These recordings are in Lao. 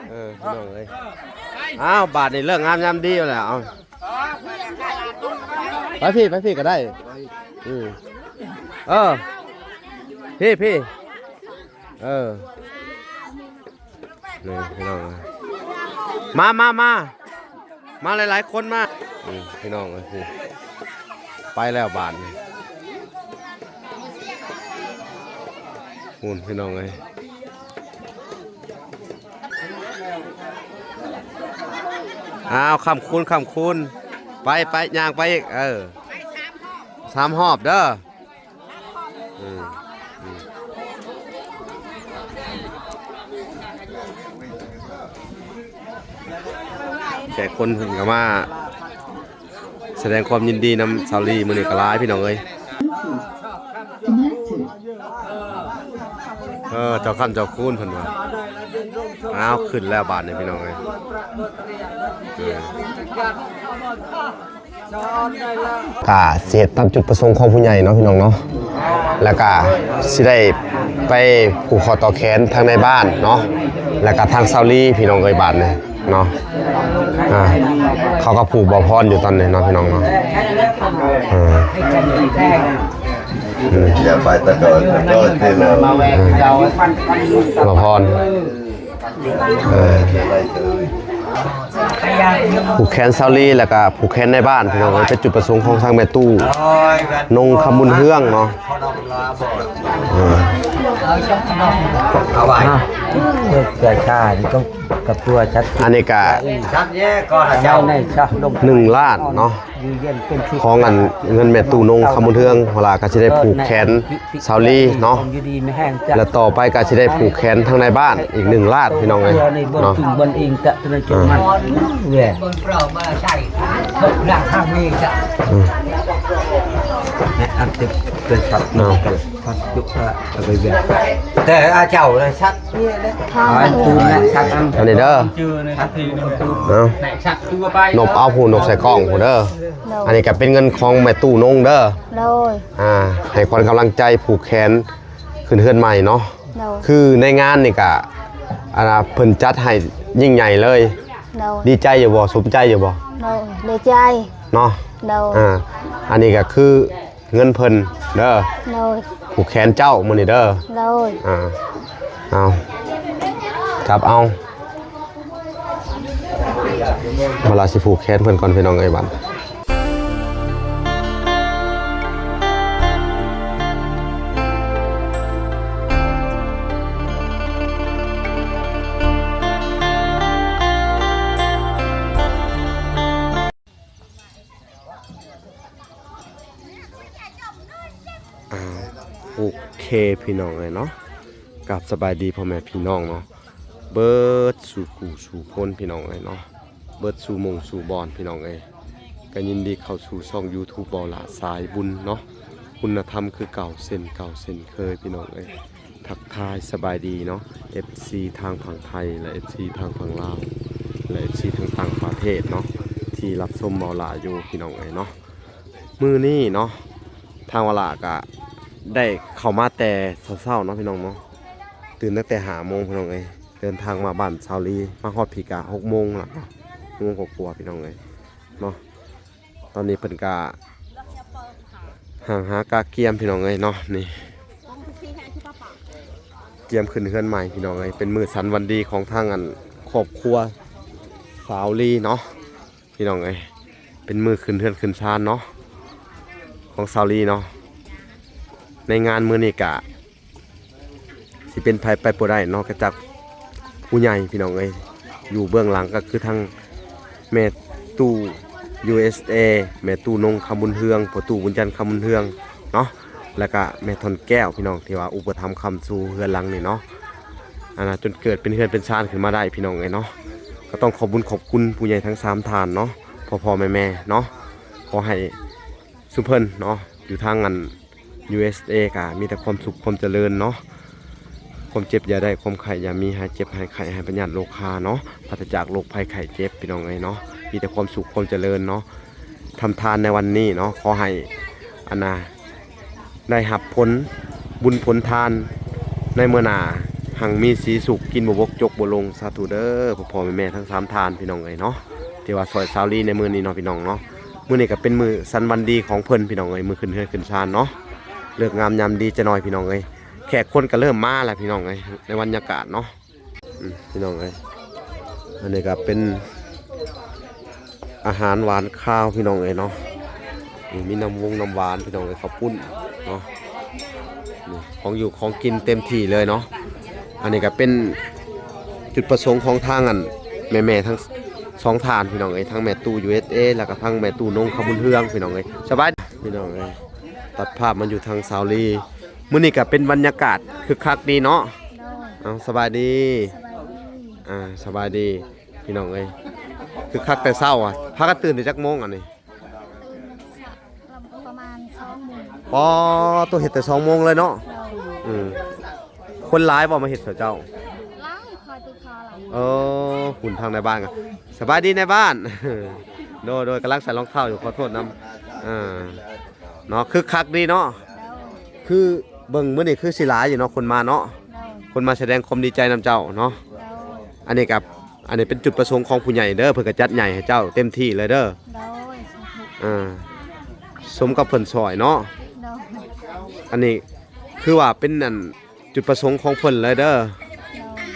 ເອີ ພີ່ນ້ອງເອີຍ ອ້າວ ບາດນີ້ເລີກງາມຍາມດີແລ້ວ ເອົາ ໄປພີ້ ໄປພີ້ກໍໄດ້ ອືມ ເອີ ພີ້ ພີ້ ເອີ ນີ້ພີ່ນ້ອງເອີຍ ມາ ມາ ມາ ມາຫຼາຍໆຄົນມາ ອືມ ພີ່ນ້ອງເອີຍ ໄປແລ້ວບາດນີ້ ພຸ້ນ ພີ່ນ້ອງເອີຍ ອ້າວ ຄ້ຳຄູນ ຄ້ຳຄູນ ໄປ ໄປ ຍ່າງໄປອີກ ເອີ ສາມຮອບເດີ ອືມ ອືມ ແຂກຄົນເພິ່ນກໍມາສະແດງຄວາມຍິນດີນຳສາວລີ ມື້ນີ້ກໍຫຼາຍ ພີ່ນ້ອງເອີຍ ເອີ ເຈົ້າຄ້ຳເຈົ້າຄູນເພິ່ນວ່າ ອ້າວ ຂຶ້ນແລ້ວບາດນີ້ ພີ່ນ້ອງເອີຍ ເອີ ກະຊິເຮັດຕາມຈຸດປະສົງຂອງຜູ້ໃຫຍ່ເນາະ ພີ່ນ້ອງເນາະ ແລ້ວກະຊິໄດ້ໄປຜູກຂໍ້ຕໍ່ແຂນທາງໃນບ້ານເນາະ ແລ້ວກະທາງສາວລີ ພີ່ນ້ອງເອີຍ ບາດນີ້ເນາະ ອ່າ ເຂົາກໍຜູກບ່າວພອນຢູ່ຕອນນີ້ເນາະ ພີ່ນ້ອງເນາະ ອ່າ ອືມ ຢ່າໄປຕະກອນ ຕະກອນ ພີ່ນ້ອງ ອືມ ບ່າວພອນ ເອີ ຜູກແຂນສາວລີ ແລ້ວກະຜູກແຂນໃນບ້ານ ພີ່ນ້ອງເອີຍ ເປັນຈຸດປະສົງຂອງທາງແມ່ຕູ້ນົງຄຳບຸນເຮືອງເນາະ ເອີ ເອົາໄວ້ ເອີ ເກີດຊານີ້ຕ້ອງກັບຕົວສັດ ອັນນີ້ກະ ສັດແຍກກໍລະເຈົ້າ ໜຶ່ງລ້ານເນາະ ຂອງອັນເງິນແມ່ຕູ້ນົງຄຳບຸນເຮືອງ ເວລາກໍຊິໄດ້ຜູກແຂນສາວລີເນາະ ແລະຕໍ່ໄປກໍຊິໄດ້ຜູກແຂນທາງໃນບ້ານອີກໜຶ່ງລ້ານ ພີ່ນ້ອງເອີຍເນາະ ເອີ ແຕ່ອາເຈົ້າເລີຍສັດ ອັນນີ້ເດີ ນົບເອົາຜູ້ນົບໃສ່ກ້ອງຜູ້ເດີ ອັນນີ້ກໍເປັນເງິນຂອງແມ່ຕູ້ນົງເດີ ໂດຍ ອ່າ ໃຫ້ຂວັນກຳລັງໃຈຜູກແຂນຂຶ້ນເຮືອນໃໝ່ເນາະ ໂດຍ ຄືໃນງານນີ້ກະ ອັນນ່າ ເພິ່ນຈັດໃຫ້ຍິ່ງໃຫຍ່ເລີຍ ໂດຍ ດີໃຈຢູ່ບໍ່? ສົມໃຈຢູ່ບໍ່? ໂດຍ ດີໃຈເນາະ ໂດຍ ອ່າ ອັນນີ້ກະຄື ເງິນເພິ່ນເດີ ໂດຍ ຜູກແຂນເຈົ້າມື້ນີ້ເດີ ໂດຍ ອ່າ ເອົາ ຈັບເອົາ ມາລາຊິຜູກແຂນເພິ່ນກ່ອນ ພີ່ນ້ອງເອີຍ ບັດ ອ່າ ໂອເຄ ພີ່ນ້ອງເອີຍເນາະ ກາບສະບາຍດີພໍ່ແມ່ພີ່ນ້ອງເນາະ ເບິດສູ່ຜູ້ສູ່ຄົນ ພີ່ນ້ອງເອີຍເນາະ ເບິດສູ່ໝູ່ສູ່ບ່ອນ ພີ່ນ້ອງເອີຍ ກໍຍິນດີເຂົ້າສູ່ຊ່ອງຢູທູບ ເບົາຫຼ້າສາຍບຸນເນາະ ຄຸນນະທຳຄືເກົ່າ ເຊັ່ນເກົ່າເຊັ່ນເຄີຍ ພີ່ນ້ອງເອີຍ. ທັກທາຍສະບາຍດີເນາະ ເອັຟຊີ ທາງຝັ່ງໄທ ແລະ ເອັຟຊີ ທາງຝັ່ງລາວ ແລະ ເອັຟຊີ ທາງຕ່າງປະເທດເນາະ ທີ່ຮັບຊົມເບົາຫຼ້າຢູ່ ພີ່ນ້ອງເອີຍເນາະ. ມື້ນີ້ເນາະ ທາງເບົາຫຼ້າກະໄດ້ເຂົ້າມາແຕ່ເຊົ້າໆເນາະ ພີ່ນ້ອງເນາະ ຕື່ນຕັ້ງແຕ່ຫ້າໂມງ ພີ່ນ້ອງເອີຍ ເດີນທາງມາບ້ານສາວລີ ມາຮອດພີ້ກະຫົກໂມງລະເນາະ ຫົກໂມງກວ່າໆ ພີ່ນ້ອງເອີຍເນາະ. ຕອນນີ້ເພິ່ນກະຫາງຫາກະກຽມ ພີ່ນ້ອງເອີຍເນາະ ນີ້ ກຽມຂຶ້ນເຮືອນໃໝ່ ພີ່ນ້ອງເອີຍ ເປັນມື້ສັນວັນດີຂອງທາງອັນຄອບຄົວສາວລີເນາະ ພີ່ນ້ອງເອີຍ ເປັນມື້ຂຶ້ນເຮືອນຂຶ້ນຊານເນາະ ຂອງສາວລີເນາະ. ໃນງານມື້ນີ້ກະ ຊິເປັນໃຜໄປບໍ່ໄດ້ ນອກຈາກຜູ້ໃຫຍ່ ພີ່ນ້ອງເອີຍ. ຢູ່ເບື້ອງຫຼັງກໍຄືທັງແມ່ຕູ້ ຢູເອສເອ ແມ່ຕູ້ນົງຄຳບຸນເຮືອງ ພໍ່ຕູ້ບຸນຈັນຄຳບຸນເຮືອງເນາະ ແລ້ວກະແມ່ທ່ອນແກ້ວ ພີ່ນ້ອງ ທີ່ວ່າອຸປະຖຳຄ້ຳຊູເຮືອນຫຼັງນີ້ເນາະ ອັນນ່າ ຈົນເກີດເປັນເຮືອນເປັນຊານຂຶ້ນມາໄດ້ ພີ່ນ້ອງເອີຍເນາະ. ກໍຕ້ອງຂອບບຸນຂອບຄຸນຜູ້ໃຫຍ່ທັງສາມທ່ານເນາະ ພໍ່ໆແມ່ໆເນາະ. ຂໍໃຫ້ຊຸມເພິ່ນເນາະ ຢູ່ທາງອັນ ຢູເອສເອ ກະມີແຕ່ຄວາມສຸກຄວາມຈະເລີນເນາະ ຄວາມເຈັບຢ່າໄດ້ ຄວາມໄຂ້ຢ່າມີ ຫາຍເຈັບຫາຍໄຂ້ ຫາຍພະຍາດໂລຄາເນາະ ປາສະຈາກໂລກໄພໄຂ້ເຈັບ ພີ່ນ້ອງເອີຍເນາະ ມີແຕ່ຄວາມສຸກຄວາມຈະເລີນເນາະ. ທຳທານໃນວັນນີ້ເນາະ ຂໍໃຫ້ອັນນ່າ ໄດ້ຮັບຜົນບຸນຜົນທານໃນມື້ໜ້າ ຮັ່ງມີສີສຸກ ກິນບໍ່ບົກ ຈົກບໍ່ລົງ ສາທຸເດີ ພໍ່ໆແມ່ໆທັງສາມທ່ານ ພີ່ນ້ອງເອີຍເນາະ ທີ່ວ່າຊ່ອຍສາວລີໃນມື້ນີ້ເນາະ ພີ່ນ້ອງເນາະ. ມື້ນີ້ກໍເປັນມື້ສັນວັນດີຂອງເພິ່ນ ພີ່ນ້ອງເອີຍ ມື້ຂຶ້ນເຮືອນຂຶ້ນຊານເນາະ. ເລີກງາມຍາມດີຈະໜ້ອຍ ພີ່ນ້ອງເອີຍ ແຂກຄົນກໍເລີ່ມມາແລ້ວ ພີ່ນ້ອງເອີຍ ໃນບັນຍາກາດເນາະ. ອືມ ພີ່ນ້ອງເອີຍ ອັນນີ້ກໍເປັນອາຫານຫວານຄາວ ພີ່ນ້ອງເອີຍເນາະ. ນີ້ມີນ້ຳວົງນ້ຳຫວານ ພີ່ນ້ອງເອີຍ ເຂົ້າປຸ້ນເນາະ. ນີ້ຂອງຢູ່ຂອງກິນເຕັມທີ່ເລີຍເນາະ. ອັນນີ້ກໍເປັນຈຸດປະສົງຂອງທາງອັນແມ່ໆທັງສອງທ່ານ ພີ່ນ້ອງເອີຍ ທັງແມ່ຕູ້ ຢູເອສເອ ແລ້ວກໍທັງແມ່ຕູ້ນົງຄຳບຸນເຮືອງ ພີ່ນ້ອງເອີຍ. ສະບາຍ ພີ່ນ້ອງເອີຍ ຕັດພາບມາຢູ່ທາງສາວລີ. ມື້ນີ້ກໍເປັນບັນຍາກາດຄຶກຄັກດີເນາະ. ໂດຍ ເອົາ ສະບາຍດີ ສະບາຍດີ ອ່າ ສະບາຍດີ ພີ່ນ້ອງເອີຍ ຄຶກຄັກແຕ່ເຊົ້າອະ. ພາກັນຕື່ນແຕ່ຈັກໂມງອັນນີ້? ຕື່ນປະມານສອງໂມງ. ປໍ ໂຕ ເຮັດແຕ່ສອງໂມງເລີຍເນາະ. ໂດຍ ອືມ ຄົນຫຼາຍບໍ່ມາເຮັດເຂົາເຈົ້າ? ຫຼາຍ ຄອຍໄປຂໍຫຼາຍ. ເອີ ຫຸ້ນທາງໃນບ້ານກໍ ສະບາຍດີໃນບ້ານ. ໂດຍ ໂດຍ ກຳລັງໃສ່ລອງເທ້າຢູ່ ຂໍໂທດນຳ. ເອີ ເນາະ ຄຶກຄັກດີເນາະ. ໂດຍ ຄືເບິ່ງມື້ນີ້ຄືຊິຫຼາຍຢູ່ເນາະ ຄົນມາເນາະ. ໂດຍ ຄົນມາສະແດງຄວາມດີໃຈນຳເຈົ້າເນາະ. ໂດຍ ອັນນີ້ກໍ ອັນນີ້ເປັນຈຸດປະສົງຂອງຜູ້ໃຫຍ່ເດີ ເພິ່ນກໍຈັດໃຫຍ່ໃຫ້ເຈົ້າເຕັມທີ່ເລີຍເດີ. ໂດຍ ສາທຸ ອ່າ ສົມກັບເພິ່ນຊ່ອຍເນາະ. ໂດຍ ອັນນີ້ຄືວ່າເປັນອັນຈຸດປະສົງຂອງເພິ່ນເລີຍເດີ. ໂດຍ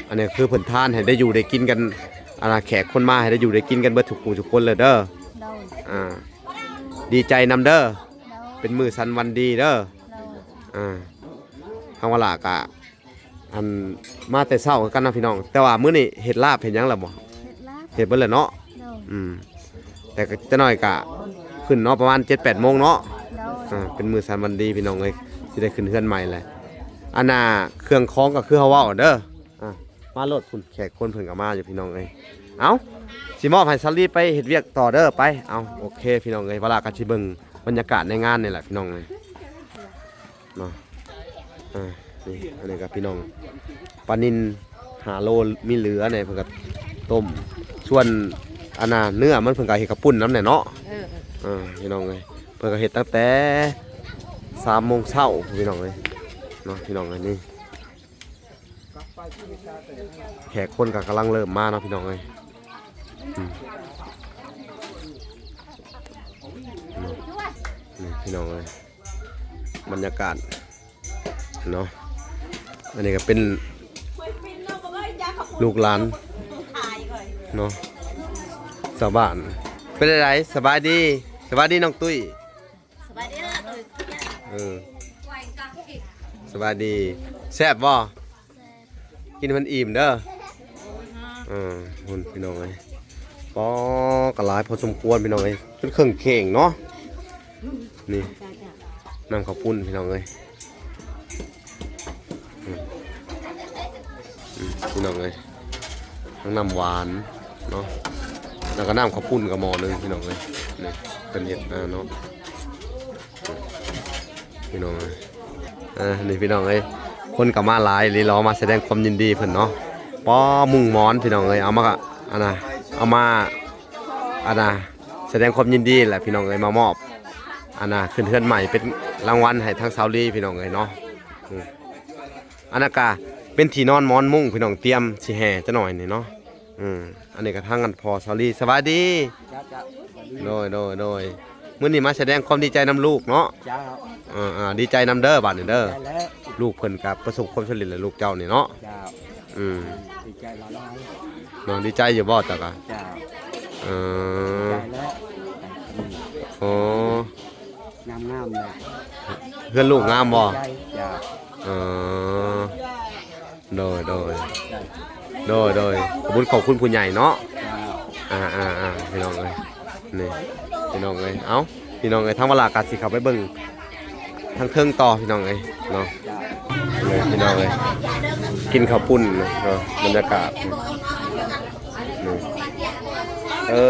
ອັນນີ້ຄືເພິ່ນທານໃຫ້ໄດ້ຢູ່ໄດ້ກິນກັນ ອັນນ່າ ແຂກຄົນມາໃຫ້ໄດ້ຢູ່ໄດ້ກິນກັນເບິດທຸກຜູ້ທຸກຄົນເລີຍເດີ. ໂດຍ ອ່າ ດີໃຈນຳເດີ. ໂດຍ ເປັນມື້ສັນວັນດີເດີ. ໂດຍ ອ່າ ທາງວາລາກະ ອັນ ມາແຕ່ເຊົ້າຄືກັນນະພີ່ນ້ອງ ແຕ່ວ່າມື້ນີ້ເຮັດລາບເຮັດຫຍັງແລ້ວບໍ່? ເຮັດລາບ ເຮັດເບິດແລ້ວເນາະ. ໂດຍ ອືມ ແຕ່ກໍຈະໜ້ອຍກະຂຶ້ນເນາະ ປະມານເຈັດແປດໂມງເນາະ. ໂດຍ ອ່າ ເປັນມື້ສັນວັນດີພີ່ນ້ອງເອີຍ ຊິໄດ້ຂຶ້ນເຮືອນໃໝ່ແຫຼະ. ອັນນ່າ ເຄື່ອງຂອງກໍຄືເຮົາເວົ້າເດີ. ອ່າ ມາໂລດພຸ້ນ ແຂກຄົນເພິ່ນກໍມາຢູ່ພີ່ນ້ອງເອີຍ. ເອົ້າ ຊິມອບໃຫ້ສາວລີໄປເຮັດວຽກຕໍ່ເດີ ໄປ. ເອົາ ໂອເຄພີ່ນ້ອງເອີຍ ວາລາກໍຊິເບິ່ງບັນຍາກາດໃນງານນີ້ແຫຼະພີ່ນ້ອງເອີຍ. ເນາະ ອ່າ ນີ້ ອັນນີ້ກໍພີ່ນ້ອງ ປານິນຫ້າໂລມີເຫຼືອນີ້ ເພິ່ນກໍຕົ້ມ. ສ່ວນອັນນ່າ ເນື້ອມັນ ເພິ່ນກໍເຮັດເຂົ້າປຸ້ນນຳແຫຼະເນາະ. ເອີ ເອີ ພີ່ນ້ອງເອີຍ ເພິ່ນກໍເຮັດຕັ້ງແຕ່ສາມໂມງເຊົ້າພີ່ນ້ອງເອີຍເນາະ. ພີ່ນ້ອງເອີຍ ນີ້ ແຂກຄົນກໍກຳລັງເລີ່ມມາເນາະ ພີ່ນ້ອງເອີຍ. ອືມ ເນາະ ນີ້ພີ່ນ້ອງເອີຍ ບັນຍາກາດເນາະ. ອັນນີ້ກໍເປັນລູກຫຼານເນາະ ຊາວບ້ານ. ເປັນໃດ? ສະບາຍດີ ສະບາຍດີນ້ອງຕຸ້ຍ. ສະບາຍດີເດີ. ເອີ ສະບາຍດີ ແຊບບໍ່? ກິນໃຫ້ມັນອີ່ມເດີ. ເອີ ພຸ້ນພີ່ນ້ອງເອີຍ ປໍ ກໍຫຼາຍພໍສົມຄວນພີ່ນ້ອງເອີຍ ຈົນເຄິ່ງເຂ່ງເນາະ. ນີ້ ນ້ຳເຂົ້າປຸ້ນພີ່ນ້ອງເອີຍ. ອືມ ອືມ ພີ່ນ້ອງເອີຍ ທັງນ້ຳຫວານເນາະ ແລ້ວກໍນ້ຳເຂົ້າປຸ້ນກໍໝໍ້ໜຶ່ງພີ່ນ້ອງເອີຍ. ນີ້ເພິ່ນເຮັດມາເນາະ ພີ່ນ້ອງເອີຍ. ອ່າ ນີ້ພີ່ນ້ອງເອີຍ ຄົນກໍມາຫຼາຍອີ່ຫຼີ ລໍມາສະແດງຄວາມຍິນດີເພິ່ນເນາະ. ປໍ ມຸ້ງໝອນພີ່ນ້ອງເອີຍ ເອົາມາ ອັນນ່າ ເອົາມາ ອັນນ່າ ສະແດງຄວາມຍິນດີແຫຼະພີ່ນ້ອງເອີຍ ມາມອບ ອັນນ່າ ຂຶ້ນເຮືອນໃໝ່ເປັນລາງວັນໃຫ້ທາງສາວລີພີ່ນ້ອງເອີຍເນາະ. ອືມ ອັນນັ້ນກະເປັນທີ່ນອນໝອນມຸ້ງພີ່ນ້ອງ ຕຽມຊິແຫ່ຈັກໜ້ອຍນີ້ເນາະ. ອືມ ອັນນີ້ກະທາງອັນພໍ່ສາວລີ. ສະບາຍດີ. ເຈົ້າ ເຈົ້າ. ໂດຍ ໂດຍ ໂດຍ. ມື້ນີ້ມາສະແດງຄວາມດີໃຈນຳລູກເນາະ. ເຈົ້າ. ເອີ ເອີ ດີໃຈນຳເດີບາດນີ້ເດີ. ດີໃຈແລ້ວ. ລູກເພິ່ນກະປະສົບຄວາມສຳເລັດແລ້ວ ລູກເຈົ້ານີ້ເນາະ. ເຈົ້າ. ອືມ ດີໃຈຫຼາຍໆ ເນາະ. ດີໃຈຢູ່ບໍ່ເຈົ້າກະ? ເຈົ້າ. ເອີ ດີໃຈແລ້ວ. ໂອ້ ງາມໆເລີຍ. ເຮືອນລູກງາມບໍ່? ເຈົ້າ. ເອີ ໂດຍ ໂດຍ ໂດຍ ໂດຍ. ຂອບຄຸນ ຂອບຄຸນຜູ້ໃຫຍ່ເນາະ. ເຈົ້າ. ອ່າ ອ່າ ອ່າ ພີ່ນ້ອງເອີຍ ນີ້ ພີ່ນ້ອງເອີຍ. ເອົ້າ ພີ່ນ້ອງເອີຍ ທາງວາລາກະຊິເຂົ້າໄປເບິ່ງທາງເທິງຕໍ່ ພີ່ນ້ອງເອີຍເນາະ. ເອີ ພີ່ນ້ອງເອີຍ ກິນເຂົ້າປຸ້ນເນາະ ບັນຍາກາດ. ເອີ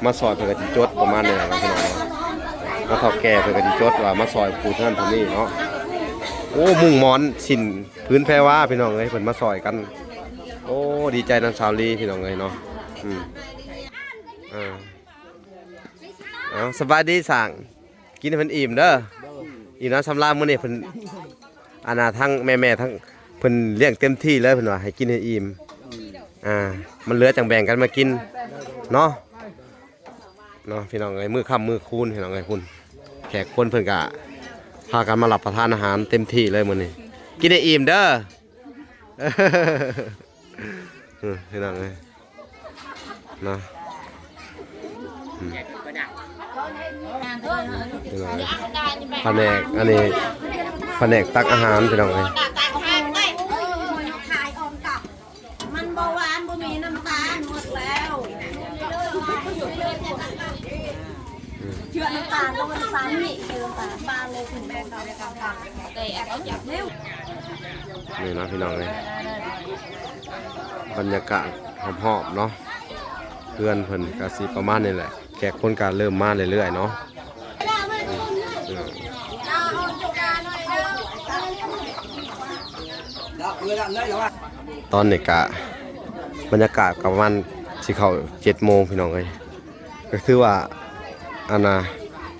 ມາຊ່ອຍເພິ່ນກະຊິຈົດປະມານນີ້ແຫຼະເນາະ ພີ່ນ້ອງເນາະ. ມາເຖົ້າແກ່ເພິ່ນກະຊິຈົດວ່າມາຊ່ອຍຜູ້ນັ້ນຜູ້ນີ້ເນາະ. ໂອ້ ມຸ້ງໝອນ ສິ້ນ ຜືນແພວາ ພີ່ນ້ອງເອີຍ ເພິ່ນມາຊ່ອຍກັນ. ໂອ້ ດີໃຈນຳສາວລີ ພີ່ນ້ອງເອີຍເນາະ. ອືມ ເອີ ເອົາ ສະບາຍດີຊ່າງ. ກິນໃຫ້ມັນອີ່ມເດີ. ໂດຍ. ອີ່ມນ້ຳສຳລານ. ມື້ນີ້ເພິ່ນ ອັນນ່າ ທັງແມ່ໆ ທັງ ເພິ່ນລ້ຽງເຕັມທີ່ເລີຍ ເພິ່ນວ່າໃຫ້ກິນໃຫ້ອີ່ມ ອ່າ ມັນເຫຼືອຈັ່ງແບ່ງກັນມາກິນເນາະ ເນາະ ພີ່ນ້ອງເອີຍ. ມື້ຄ່ຳມື້ຄູນ ພີ່ນ້ອງເອີຍ ພຸ້ນ ແຂກຄົນເພິ່ນກະພາກັນມາຮັບປະທານອາຫານເຕັມທີ່ເລີຍມື້ນີ້. ກິນໃຫ້ອີ່ມເດີ ເອີ ພີ່ນ້ອງເອີຍ ເນາະ ອືມ ພີ່ນ້ອງເອີຍ ພະແນກ ອັນນີ້ ພະແນກຕັກອາຫານ ພີ່ນ້ອງເອີຍ. ມັນບໍ່ຫວານ ບໍ່ມີນ້ຳຕານ ໝົດແລ້ວ ເຈືອນ້ຳຕານ ບໍ່ມີນ້ຳຕານ ນີ້ເຈີນ້ຳຕານ ບານເລີຍ ເພິ່ນແບ່ງເອົາ ແຕ່ເອົາຈັບເລັວ. ນີ້ເນາະ ພີ່ນ້ອງເອີຍ ບັນຍາກາດຮອບໆເນາະ ເຮືອນເພິ່ນກະຊິປະມານນີ້ແຫຼະ ແຂກຄົນກະເລີ່ມມາເລື້ອຍໆເນາະ. ຕອນນີ້ກະບັນຍາກາດກະປະມານຊິເຂົ້າເຈັດໂມງ ພີ່ນ້ອງເອີຍ ກະຖືວ່າ ອັນນ່າ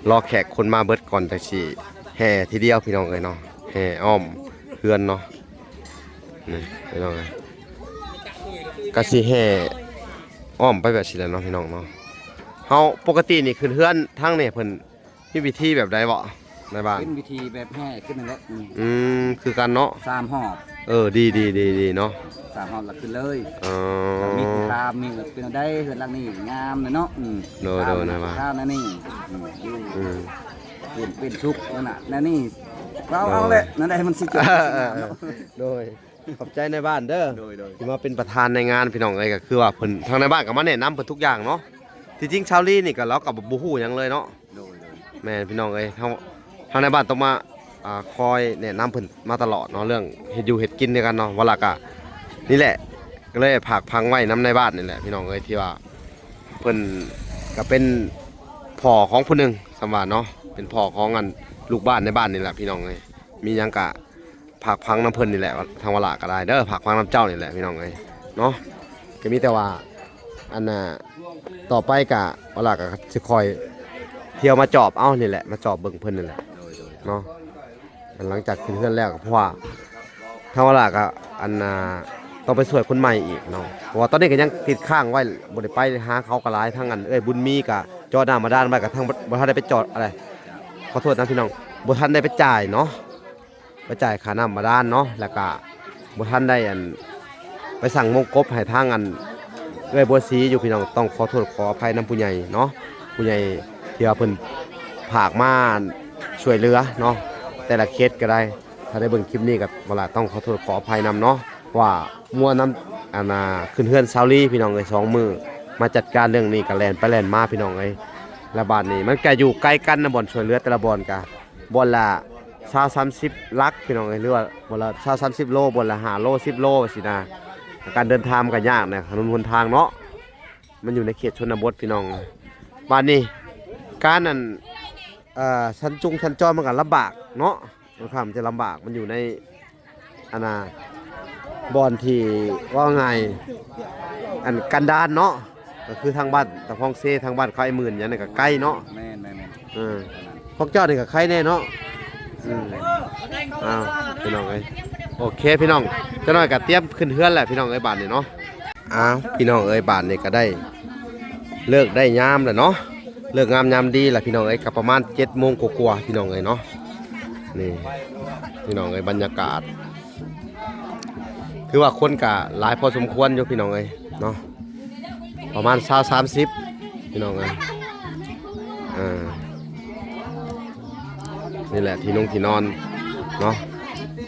ລໍແຂກຄົນມາເບິດກ່ອນ ຈັ່ງຊິແຫ່ທີດຽວ ພີ່ນ້ອງເອີຍເນາະ ແຫ່ອ້ອມເຮືອນເນາະ. ນີ້ ພີ່ນ້ອງເອີຍ ກະຊິແຫ່ອ້ອມໄປແບບຊີ້ແຫຼະເນາະ ພີ່ນ້ອງເນາະ. ເຮົາ ປົກກະຕິນີ້ຂຶ້ນເຮືອນທາງນີ້ ເພິ່ນມີວິທີແບບໃດເບາະ ນາຍບ້ານ? ເປັນວິທີແບບແຫ່ຂຶ້ນນັ້ນແຫຼະ ອືມ ອືມ ຄືກັນເນາະ ສາມຮອບ. ເອີ ດີໆໆໆເນາະ ສາມຮອບແລ້ວຂຶ້ນເລີຍ. ອໍ ມີຜູ້ຖາມ ມີເປັນແນວໃດ ເຮືອນຫຼັງນີ້ງາມເນາະ. ອືມ ໂດຍໆ ນາຍບ້ານ ຖາມແນວນີ້ ອືມ ອືມ ເປັນ ເປັນສຸກນັ້ນນະ ແນວນີ້ ເວົ້າເອົາແຫຼະ ແນວໃດມັນຊິເປັນ ເອີ ໂດຍ ຂອບໃຈນາຍບ້ານເດີ ໂດຍໆ ທີ່ມາເປັນປະທານໃນງານ ພີ່ນ້ອງເອີຍ. ກະຄືວ່າເພິ່ນ ທາງນາຍບ້ານກະມາແນະນຳເພິ່ນທຸກຢ່າງເນາະ. ທີ່ຈິງຊາວລີນີ້ກະ ລາວກະບໍ່ ບໍ່ຮູ້ຫຍັງເລີຍເນາະ. ໂດຍໆ ແມ່ນ ພີ່ນ້ອງເອີຍ ທາງ ທາງນາຍບ້ານຕ້ອງມາ ອ່າ ຄອຍແນະນຳເພິ່ນມາຕະຫຼອດເນາະ ເລື່ອງເຮັດຢູ່ເຮັດກິນນຳກັນເນາະ. ວ່າລະກະ ນີ້ແຫຼະ ກະເລີຍຝາກຝັງໄວ້ນຳນາຍບ້ານນີ້ແຫຼະ ພີ່ນ້ອງເອີຍ ທີ່ວ່າເພິ່ນກະເປັນພໍ່ຂອງຜູ້ໜຶ່ງ ສ່ຳວ່າເນາະ ເປັນພໍ່ຂອງ ອັນ ລູກບ້ານໃນບ້ານນີ້ແຫຼະ ພີ່ນ້ອງເອີຍ. ມີຫຍັງກະ ຝາກຝັງນຳເພິ່ນນີ້ແຫຼະ ທາງວາລະກະໄດ້ເດີ ຝາກຝັງນຳເຈົ້ານີ້ແຫຼະ ພີ່ນ້ອງເອີຍເນາະ. ກະມີແຕ່ວ່າ ອັນນ່າ ຕໍ່ໄປກະ ວາລະກະຊິຄ່ອຍທ່ຽວມາຈອບເອົານີ້ແຫຼະ ມາຈອບເບິ່ງເພິ່ນນີ້ແຫຼະເນາະ. ຫຼັງຈາກຂຶ້ນເຮືອນແລ້ວ ກະເພາະວ່າ ທາງວາລະກະ ອັນນ່າ ຕ້ອງໄປຊ່ວຍຄົນໃໝ່ອີກເນາະ ເພາະວ່າຕອນນີ້ກະຍັງຕິດຄ້າງໄວ້ ບໍ່ໄດ້ໄປຫາເຂົາກະຫຼາຍ. ທາງ ອັນ ເອື້ອຍບຸນມີກະເຈາະນ້ຳບາດານໄວ້ ກະທາງ ບໍ່ທັນໄດ້ໄປເຈາະ ອະໄລ ຂໍໂທດນະ ພີ່ນ້ອງ ບໍ່ທັນໄດ້ໄປຈ່າຍເນາະ ໄປຈ່າຍຄ່ານ້ຳບາດານເນາະ ແລ້ວກະບໍ່ທັນໄດ້ ອັນ ໄປສັ່ງມົງກົບໃຫ້ທາງ ອັນ ເອື້ອຍບົວສີຢູ່ ພີ່ນ້ອງ. ຕ້ອງຂໍໂທດຂໍອະໄພນຳຜູ້ໃຫຍ່ເນາະ ຜູ້ໃຫຍ່ທີ່ວ່າເພິ່ນຝາກມາ ອັນ ຊ່ວຍເຫຼືອເນາະ ແຕ່ລະເຂດກະໄດ້. ຖ້າໄດ້ເບິ່ງຄລິບນີ້ກະ ວາລະຕ້ອງຂໍໂທດຂໍອະໄພນຳເນາະ ວ່າມົວນຳ ອັນນ່າ ຂຶ້ນເຮືອນຊາວລີ ພີ່ນ້ອງເອີຍ. ສອງມື້ມາຈັດການເລື່ອງນີ້ກະແລ່ນໄປແລ່ນມາ ພີ່ນ້ອງເອີຍ. ລະບາດນີ້ມັນກະຢູ່ໄກກັນນະ ບ່ອນຊ່ວຍເຫຼືອແຕ່ລະບ່ອນກະ ບ່ອນລະຊາວສາມສິບຫຼັກ ພີ່ນ້ອງເອີຍ ຫຼືວ່າບ່ອນລະຊາວສາມສິບໂລ ບ່ອນລະຫ້າໂລສິບໂລຊີ້ນະ. ການເດີນທາງມັນກະຍາກນະ ຖະໜົນຫົນທາງເນາະ ມັນຢູ່ໃນເຂດຊົນນະບົດ ພີ່ນ້ອງ. ບາດນີ້ການ ອັນ ເອີ ສັນຈຸງສັນຈອນມັນກະລຳບາກເນາະ ຂ້ອນຂ້າງຈະລຳບາກ ມັນຢູ່ໃນ ອັນນ່າ ບ່ອນທີ່ເວົ້າງ່າຍ ອັນ ກັນດານເນາະ ກະຄືທາງບ້ານຕາພອງເຊ ທາງບ້ານຄາຍໝື່ນຫຍັງນັ້ນກະໄກເນາະ. ແມ່ນໆໆ ເອີ ພວກເຈົ້ານີ້ກະໄຄແນ່ເນາະ. ອືມ ອ້າວ ພີ່ນ້ອງເອີຍ ໂອເຄ ພີ່ນ້ອງ ຈັກໜ້ອຍກະຕຽມຂຶ້ນເຮືອນແຫຼະ ພີ່ນ້ອງເອີຍ ບາດນີ້ເນາະ. ອ້າວ ພີ່ນ້ອງເອີຍ ບາດນີ້ກະໄດ້ເລີກໄດ້ຍາມແລ້ວເນາະ ເລີກງາມຍາມດີລະ ພີ່ນ້ອງເອີຍ. ກະປະມານເຈັດໂມງກວ່າໆ ພີ່ນ້ອງເອີຍເນາະ. ນີ້ ພີ່ນ້ອງເອີຍ ບັນຍາກາດ ຖືວ່າຄົນກະຫຼາຍພໍສົມຄວນຢູ່ ພີ່ນ້ອງເອີຍເນາະ ປະມານຊາວສາມສິບ ພີ່ນ້ອງເອີຍ. ເອີ ນີ້ແຫຼະ ທີ່ນຸ່ງທີ່ນອນເນາະ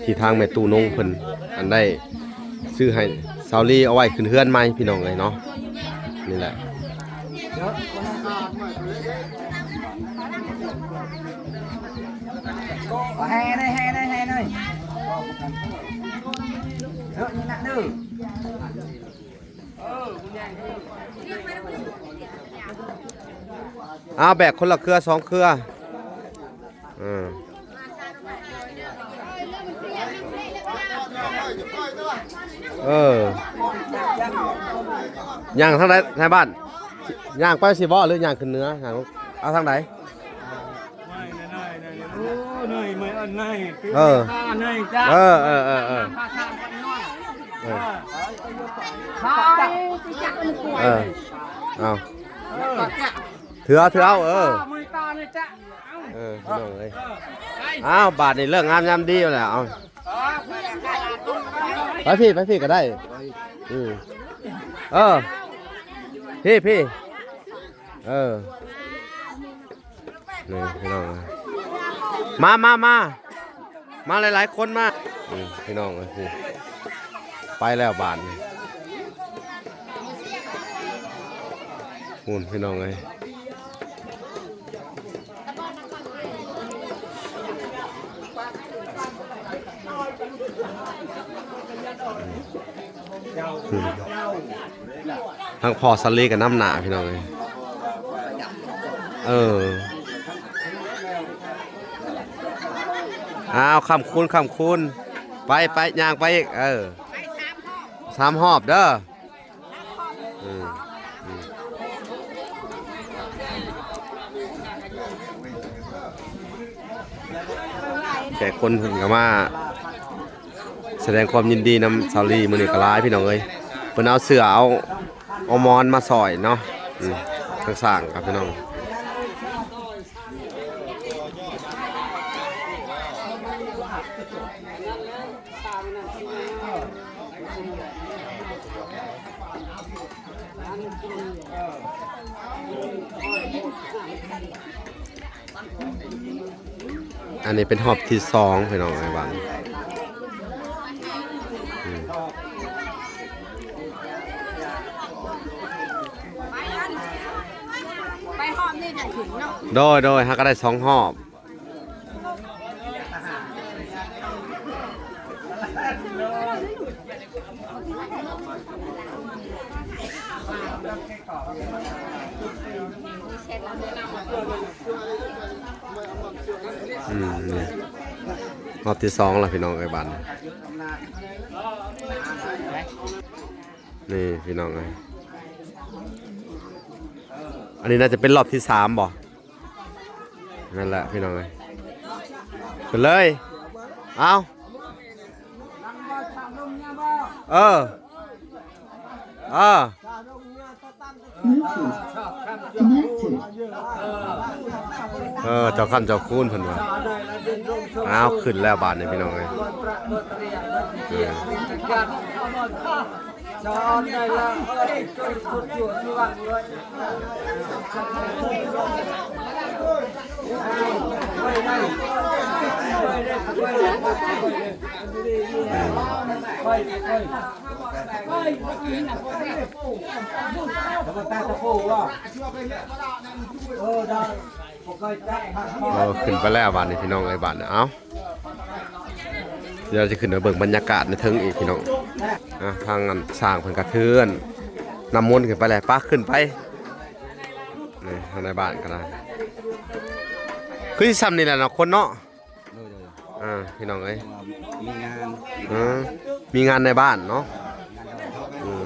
ທີ່ທາງແມ່ຕູ້ນຸ່ງເພິ່ນ ອັນ ໄດ້ຊື້ໃຫ້ຊາວລີເອົາໄວ້ຂຶ້ນເຮືອນໃໝ່ ພີ່ນ້ອງເອີຍເນາະ. ນີ້ແຫຼະ ແຫ່ໜ້ອຍ ແຫ່ໜ້ອຍ ແຫ່ໜ້ອຍ ເອີ ນີ້ນະເດີ. ເອົາແບກຄົນລະເຄືອສອງເຄືອ ເອີ ເອີ ຍ່າງທາງໃດນາຍບ້ານ? ຍ່າງໄປຊິບໍ່ ຫຼືຍ່າງຂຶ້ນເໜືອ? ຍ່າງ ເອົາທາງໃດ? ເອີ ເອີ ເອີ ເອີ ເອີ. ເອີ ເອີ ເອົາ ຖືເອົາ ຖືເອົາ ເອີ ເອີ ພີ່ນ້ອງເອີຍ ອ້າວ ບາດນີ້ເລີກງາມຍາມດີແລ້ວ ເອົາ ໄປພີ້ ໄປພີ້ກໍໄດ້ ອືມ ເອີ ພີ້ ພີ້ ເອີ ນີ້ພີ່ນ້ອງ ມາ ມາ ມາ ມາຫຼາຍໆຄົນມາ ອືມ ພີ່ນ້ອງເອີຍ ໄປແລ້ວບາດນີ້ ພຸ້ນ ພີ່ນ້ອງເອີຍ ອືມ ທາງພໍ່ສາລີກໍນຳໜ້າພີ່ນ້ອງເອີຍ ເອີ ອ້າວ ຄ້ຳຄູນ ຄ້ຳຄູນ ໄປ ໄປ ຍ່າງໄປອີກ ເອີ ສາມຮອບເດີ ອືມ ອືມ ແຂກຄົນເພິ່ນກໍມາ ສະແດງຄວາມຍິນດີນຳສາວລີ ມື້ນີ້ກໍຫຼາຍພີ່ນ້ອງເອີຍ ເພິ່ນເອົາເສື້ອ ເອົາ ເອົາໝອນມາຊ່ອຍເນາະ ອືມ ທາງສ້າງກັບພີ່ນ້ອງ ອັນນີ້ເປັນຮອບທີສອງພີ່ນ້ອງເອີຍ ບາດນີ້ ອືມ ໄປຮອບນີ້ຈັ່ງຂຶ້ນເນາະ ໂດຍ ໂດຍ ເຮົາກໍໄດ້ສອງຮອບ ອືມ ນີ້ ຮອບທີສອງແລ້ວພີ່ນ້ອງເອີຍ ບາດນີ້ ນີ້ພີ່ນ້ອງເອີຍ ອັນນີ້ໜ້າຈະເປັນຮອບທີສາມບໍ່? ນັ້ນແຫຼະພີ່ນ້ອງເອີຍ ຂຶ້ນເລີຍ ເອົາ ເອີ ເອີ ເອີ ເຈົ້າຄ້ຳເຈົ້າຄູນເພິ່ນວ່າ ເອົາ ຂຶ້ນແລ້ວບາດນີ້ພີ່ນ້ອງເອີຍ ເອີ. ເອີ ຂຶ້ນໄປແລ້ວບາດນີ້ພີ່ນ້ອງເອີຍ ບາດນີ້ ເອົ້າ. ດຽວຈະຂຶ້ນໄປເບິ່ງບັນຍາກາດໃນເທິງອີກພີ່ນ້ອງ ອ່າ ທາງອັນຊ່າງເພິ່ນກະຖືອັນນ້ຳມົນຂຶ້ນໄປແລ້ວ ປະ ຂຶ້ນໄປ ນີ້ ທາງໃນບ້ານກໍໄດ້ ຄືຊິຊ່ຳນີ້ແຫຼະເນາະ ຄົນເນາະ ໂດຍໆ ອ່າ ພີ່ນ້ອງເອີຍ ມີງານ ເອີ ມີງານໃນບ້ານເນາະ ອືມ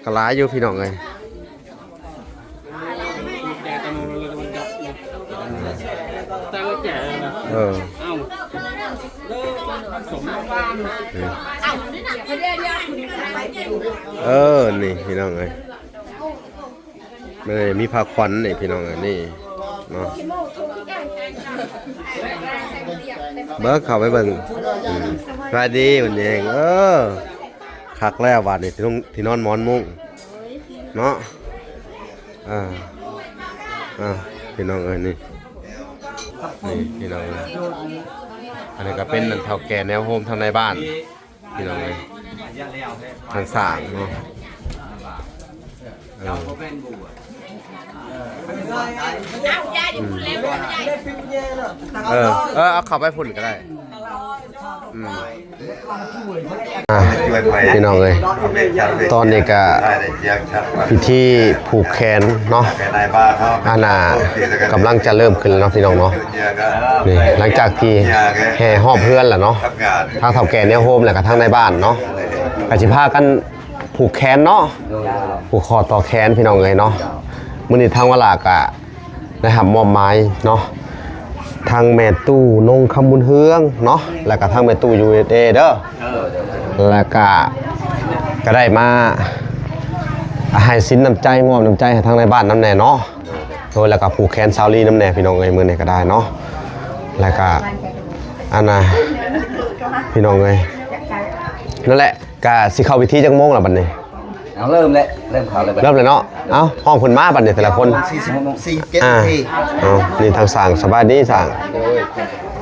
ກໍຫຼາຍຢູ່ພີ່ນ້ອງເອີຍ. ເອີ ເອີ ນີ້ພີ່ນ້ອງເອີຍ ແມ່ນມີຜ້າຂວັນນີ້ພີ່ນ້ອງເອີຍ ນີ້ເນາະ ເບິ່ງ ເຂົ້າໄປເບິ່ງ ອືມ ສະບາຍດີເພິ່ນເອງ ເອີ. ຄັກແລ້ວບາດນີ້ ທີ່ນອນ ທີ່ນອນໝອນມຸ້ງເນາະ ອ່າ ອ່າ ພີ່ນ້ອງເອີຍ ນີ້ ນີ້ພີ່ນ້ອງເອີຍ ອັນນີ້ກໍເປັນອັນເຖົ້າແກ່ແນວໂຮມທາງໃນບ້ານ ພີ່ນ້ອງເອີຍ ທາງສ້າງເນາະ ເອີ ອືມ ເອີ ເອີ ເອົາເຂົ້າໄປພຸ້ນກໍໄດ້ ອືມ ອ່າ ພີ່ນ້ອງເອີຍ ຕອນນີ້ກະພິທີຜູກແຂນເນາະ ອັນນ່າ ກຳລັງຈະເລີ່ມຂຶ້ນແລ້ວເນາະ ພີ່ນ້ອງເນາະ ນີ້ ຫຼັງຈາກທີ່ແຫ່ຮອບເຮືອນແລ້ວເນາະ ທາງເຖົ້າແກ່ແນວໂຮມ ແລ້ວກະທາງໃນບ້ານເນາະ ກະຊິພາກັນຜູກແຂນເນາະ ຜູກຂໍ້ຕໍ່ແຂນ ພີ່ນ້ອງເອີຍເນາະ ມື້ນີ້ທາງວາລາກະ ໄດ້ຮັບມອບໝາຍເນາະ ທາງແມ່ຕູ້ນົງຄຳບຸນເຮືອງເນາະ ແລ້ວກໍທາງແມ່ຕູ້ ຢູເອສເອ ເດີ ແລ້ວກໍ ກໍໄດ້ມາໃຫ້ສິນນ້ຳໃຈ ມອບນ້ຳໃຈໃຫ້ທາງນາຍບ້ານນຳແດ່ເນາະ. ໂດຍ ແລ້ວກໍຜູກແຂນສາວລີນຳແດ່ ພີ່ນ້ອງເອີຍ ມື້ນີ້ກໍໄດ້ເນາະ. ແລ້ວກໍ ອັນນ່າ ພີ່ນ້ອງເອີຍ ນັ້ນແຫຼະ ກະຊິເຂົ້າພິທີຈັກໂມງລະບັດນີ້? ເອົາ ເລີ່ມແລ້ວ ເລີ່ມເຂົ້າແລ້ວບັດ ເລີ່ມແລ້ວເນາະ. ເອົາ ຮ້ອງເພິ່ນມາບັດນີ້ ແຕ່ລະຄົນ ສີ່ສິບຫົກໂມງ ສີ່ສິບເຈັດນາທີ. ເອົາ ນີ້ທາງຊ່າງ ສະບາຍດີຊ່າງ. ໂດຍ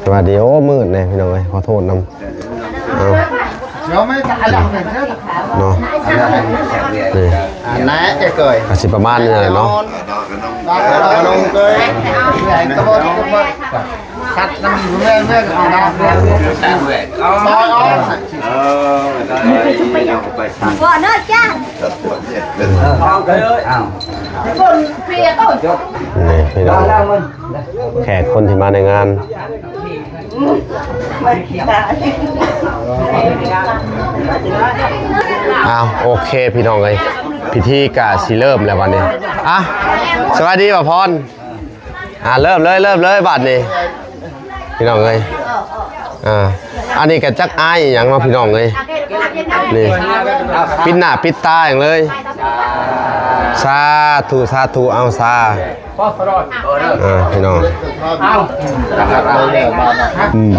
ສະບາຍດີ. ໂອ້ ມືດແດ່ພີ່ນ້ອງເອີຍ ຂໍໂທດນຳ. ເອົາ ດຽວໄມ່ຕາຍແລ້ວເນາະ ນີ້ ອັນນັ້ນເອີຍ ກະຊິປະມານນີ້ແຫຼະເນາະ. ຕັດນຳແມ່ນແມ່ນ ເອົາ ເອົາ ເອົາ ເອົາ ເອົາ ເອົາ ບໍ່ເນີຈ້າ ເອົາ ເອົາ ນີ້ພີ່ນ້ອງ ແຂກຄົນທີ່ມາໃນງານ. ອ້າວ ໂອເຄ ພີ່ນ້ອງເອີຍ ພິທີກະຊິເລີ່ມແລ້ວບັດນີ້. ອ່ະ ສະບາຍດີ ບ່າວພອນ. ອ່າ ເລີ່ມເລີຍ ເລີ່ມເລີຍບາດນີ້ ພີ່ນ້ອງເອີຍ. ອ່າ ອັນນີ້ກໍຈັກອາຍອີ່ຫຍັງເນາະ ພີ່ນ້ອງເອີຍ. ນີ້ ປິດໜ້າປິດຕາຫຍັງເລີຍ. ສາທຸ ສາທຸ. ເອົາ ສາ ອ່າ ພີ່ນ້ອງ ເອົາ ອືມ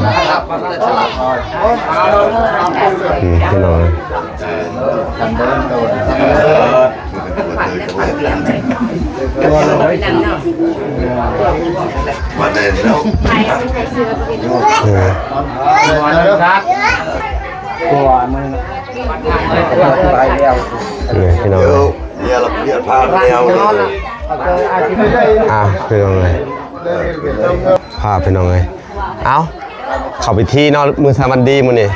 ອືມ ພີ່ນ້ອງ ນີ້ພີ່ນ້ອງ ອ່າ ພີ່ນ້ອງເອີຍ ພາພີ່ນ້ອງເອີຍ ເອົ້າ ເຂົ້າພິທີເນາະ ມື້ສາມັນດີມື້ນີ້.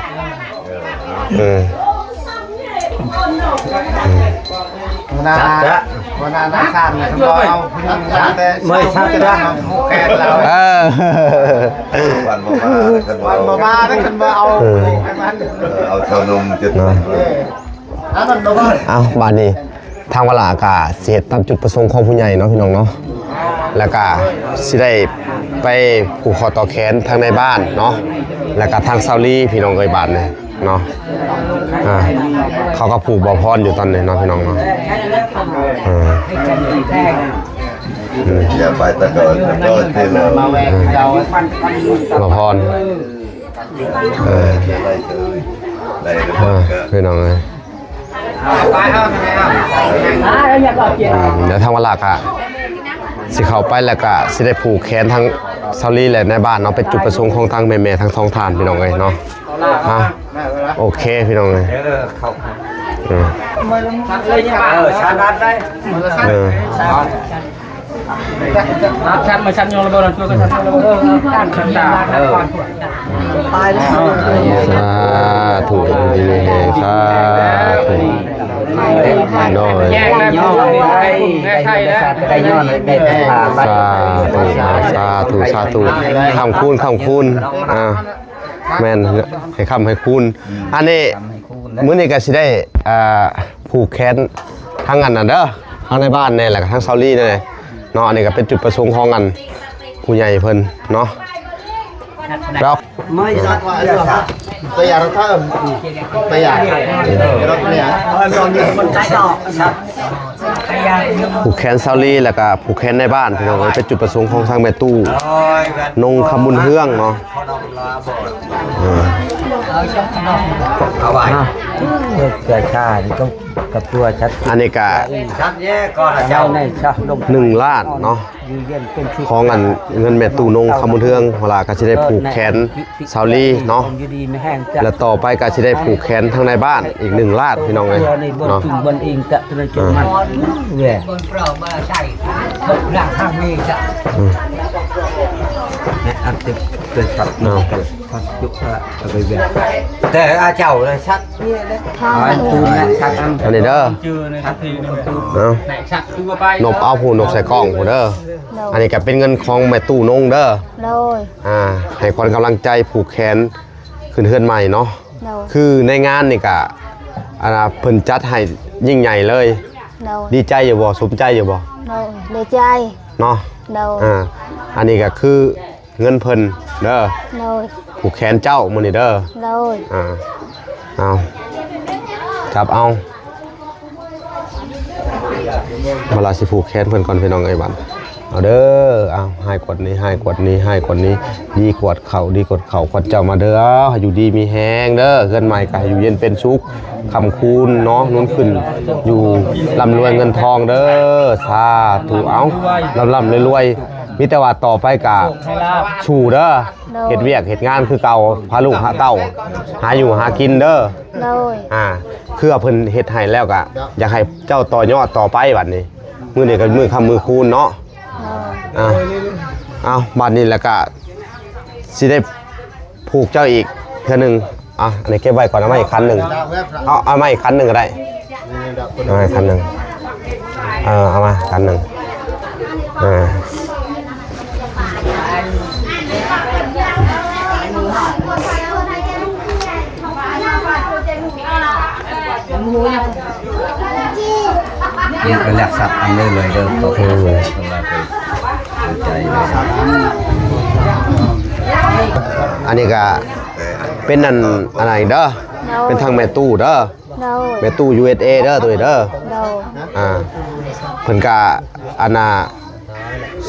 ເອີ ຫົວໜ້າ ຫົວໜ້ານາຍຊ່າງເພິ່ນບໍ່ເອົາຜູ້ຍິງ ແຕ່ຜູ້ແຂນລາວ ເອີ ວັນບໍ່ມາ ຄັນບໍ່ເອົາ ເອີ ເອົາຊາວໜຸ່ມເຈັດ ເນາະ. ເອົ້າ ບາດນີ້ທາງວາລະກະຊິເຮັດຕາມຈຸດປະສົງຂອງຜູ້ໃຫຍ່ເນາະ ພີ່ນ້ອງເນາະ ແລ້ວກະຊິໄດ້ໄປຜູກຂໍ້ຕໍ່ແຂນທາງໃນບ້ານເນາະ ແລ້ວກະທາງຊາວລີ ພີ່ນ້ອງເອີຍ ບາດນີ້ເນາະ. ອ່າ ເຂົາກໍຜູກບ່າວພອນຢູ່ຕອນນີ້ເນາະ ພີ່ນ້ອງເນາະ. ເອີ ອືມ ຢ່າໄປຕະເກີນ ເກີນເດ້ ບ່າວພອນ. ເອີ ເອີ ພີ່ນ້ອງເອີຍ ດຽວທາງວາລະກະຊິເຂົ້າໄປ ແລ້ວກະຊິໄດ້ຜູກແຂນທາງຊາວລີແລະນາຍບ້ານເນາະ ເປັນຈຸດປະສົງຂອງທາງແມ່ໆທັງສອງທ່ານ ພີ່ນ້ອງເອີຍເນາະ. ອ່າ ໂອເຄ ພີ່ນ້ອງເອີຍ ເອີ ເຂົ້າ ເອີ ເອີ ຊາດໄດ້ ເອີ ສາທຸ ສາທຸ ໂດຍ ສາທຸ ສາທຸ ສາທຸ ຄ້ຳຄູນ ຄ້ຳຄູນ ອ່າ ແມ່ນ ໃຫ້ຄ້ຳໃຫ້ຄູນ. ອັນນີ້ ມື້ນີ້ກໍຊິໄດ້ ອ່າ ຜູກແຂນທາງອັນນັ້ນເດີ ທາງໃນບ້ານແດ່ ແລ້ວກໍທາງຊາວລີແດ່ເນາະ. ອັນນີ້ກໍເປັນຈຸດປະສົງຂອງອັນຜູ້ໃຫຍ່ເພິ່ນເນາະ. ແລ້ວ ຜູກແຂນຊາວລີ ແລ້ວກໍຜູກແຂນໃນບ້ານ ພີ່ນ້ອງເອີຍ ເປັນຈຸດປະສົງຂອງທາງແມ່ຕູ້ ນົງຄຳບຸນເຮືອງເນາະ. ເອີ ເອົາໄວ້ ເອີ ເກືອຊານີ້ກໍກັບຕົວສັດ ອັນນີ້ກະ ສັດແຍກກໍເຈົ້າ ໜຶ່ງລ້ານເນາະ ຂອງອັນເງິນແມ່ຕູ້ນົງຄຳບຸນເຮືອງ ເວລາກໍຊິໄດ້ຜູກແຂນຊາວລີເນາະ ແລະຕໍ່ໄປກໍຊິໄດ້ຜູກແຂນທາງໃນບ້ານອີກໜຶ່ງລ້ານ ພີ່ນ້ອງເອີຍເນາະ. ແຕ່ອາເຈົ້າເລີຍສັດນີ້ແຫຼະ ອັນນີ້ເດີ ເອົາ ນົບເອົາຜູ້ ນົບໃສ່ກ້ອງຜູ້ເດີ. ໂດຍ ອັນນີ້ກໍເປັນເງິນຂອງແມ່ຕູ້ນົງເດີ. ໂດຍ ອ່າ ໃຫ້ຂວັນກຳລັງໃຈຜູກແຂນຂຶ້ນເຮືອນໃໝ່ເນາະ. ໂດຍ ຄືໃນງານນີ້ກະ ອັນນ່າ ເພິ່ນຈັດໃຫ້ຍິ່ງໃຫຍ່ເລີຍ. ໂດຍ ດີໃຈຢູ່ບໍ່? ສົມໃຈຢູ່ບໍ່? ໂດຍ ດີໃຈເນາະ. ໂດຍ ອ່າ ອັນນີ້ກໍຄື ເງິນເພິ່ນເດີ. ໂດຍ. ຜູກແຂນເຈົ້າມື້ນີ້ເດີ. ໂດຍ. ອ່າ ເອົາ ຈັບເອົາ. ເວລາຊິຜູກແຂນເພິ່ນກ່ອນ ພີ່ນ້ອງເອີຍ ບັດ ເອົາເດີ. ເອົາ ໃຫ້ກວດນີ້ ໃຫ້ກວດນີ້ ໃຫ້ກວດນີ້ ດີກວດເຂົ້າ ດີກວດເຂົ້າ ກວດເຈົ້າມາເດີ. ເອົາ ໃຫ້ຢູ່ດີມີແຮງເດີ ເຮືອນໃໝ່ກໍໃຫ້ຢູ່ເຢັນເປັນສຸກ ຄ້ຳຄູນເນາະ ນູນຂຶ້ນ ຢູ່ລ່ຳລວຍເງິນທອງເດີ. ສາທຸ. ເອົາ ລ່ຳໆລວຍໆ ມີແຕ່ວ່າຕໍ່ໄປກໍສູ້ເດີ. ໂດຍ. ເຮັດວຽກເຮັດງານຄືເກົ່າ ພາລູກພາເຕົ້າຫາຢູ່ຫາກິນເດີ. ໂດຍ. ອ່າ ເພື່ອເພິ່ນເຮັດໃຫ້ແລ້ວກໍຢາກໃຫ້ເຈົ້າຕໍ່ຍອດຕໍ່ໄປບັດນີ້. ມື້ນີ້ກໍມື້ຄ້ຳມື້ຄູນເນາະ. ໂດຍ. ອ່າ ເອົາ ບັດນີ້ແລ້ວກໍຊິໄດ້ຜູກເຈົ້າອີກເທື່ອໜຶ່ງ. ອ່ະ ອັນນີ້ເກັບໄວ້ກ່ອນ ເອົາມາອີກຄັນໜຶ່ງ. ເອົາ ເອົາມາອີກຄັນໜຶ່ງກໍໄດ້. ເອົາມາຄັນໜຶ່ງ ເອີ ເອົາມາຄັນໜຶ່ງ. ເອີ ມັນເປັນລັກຊັບອັນເລີຍເດີ. ເອີ ເພິ່ນວ່າເພິ່ນເຂົ້າໃຈເດີ. ອັນນີ້ກໍເປັນອັນ ອັນນັ້ນເດີ. ໂດຍ. ເປັນທາງແມ່ຕູ້ເດີ. ໂດຍ. ແມ່ຕູ້ ຢູເອັສເອ ເດີ ໂຕນີ້ເດີ. ໂດຍ. ອ່າ ເພິ່ນກະ ອັນນ່າ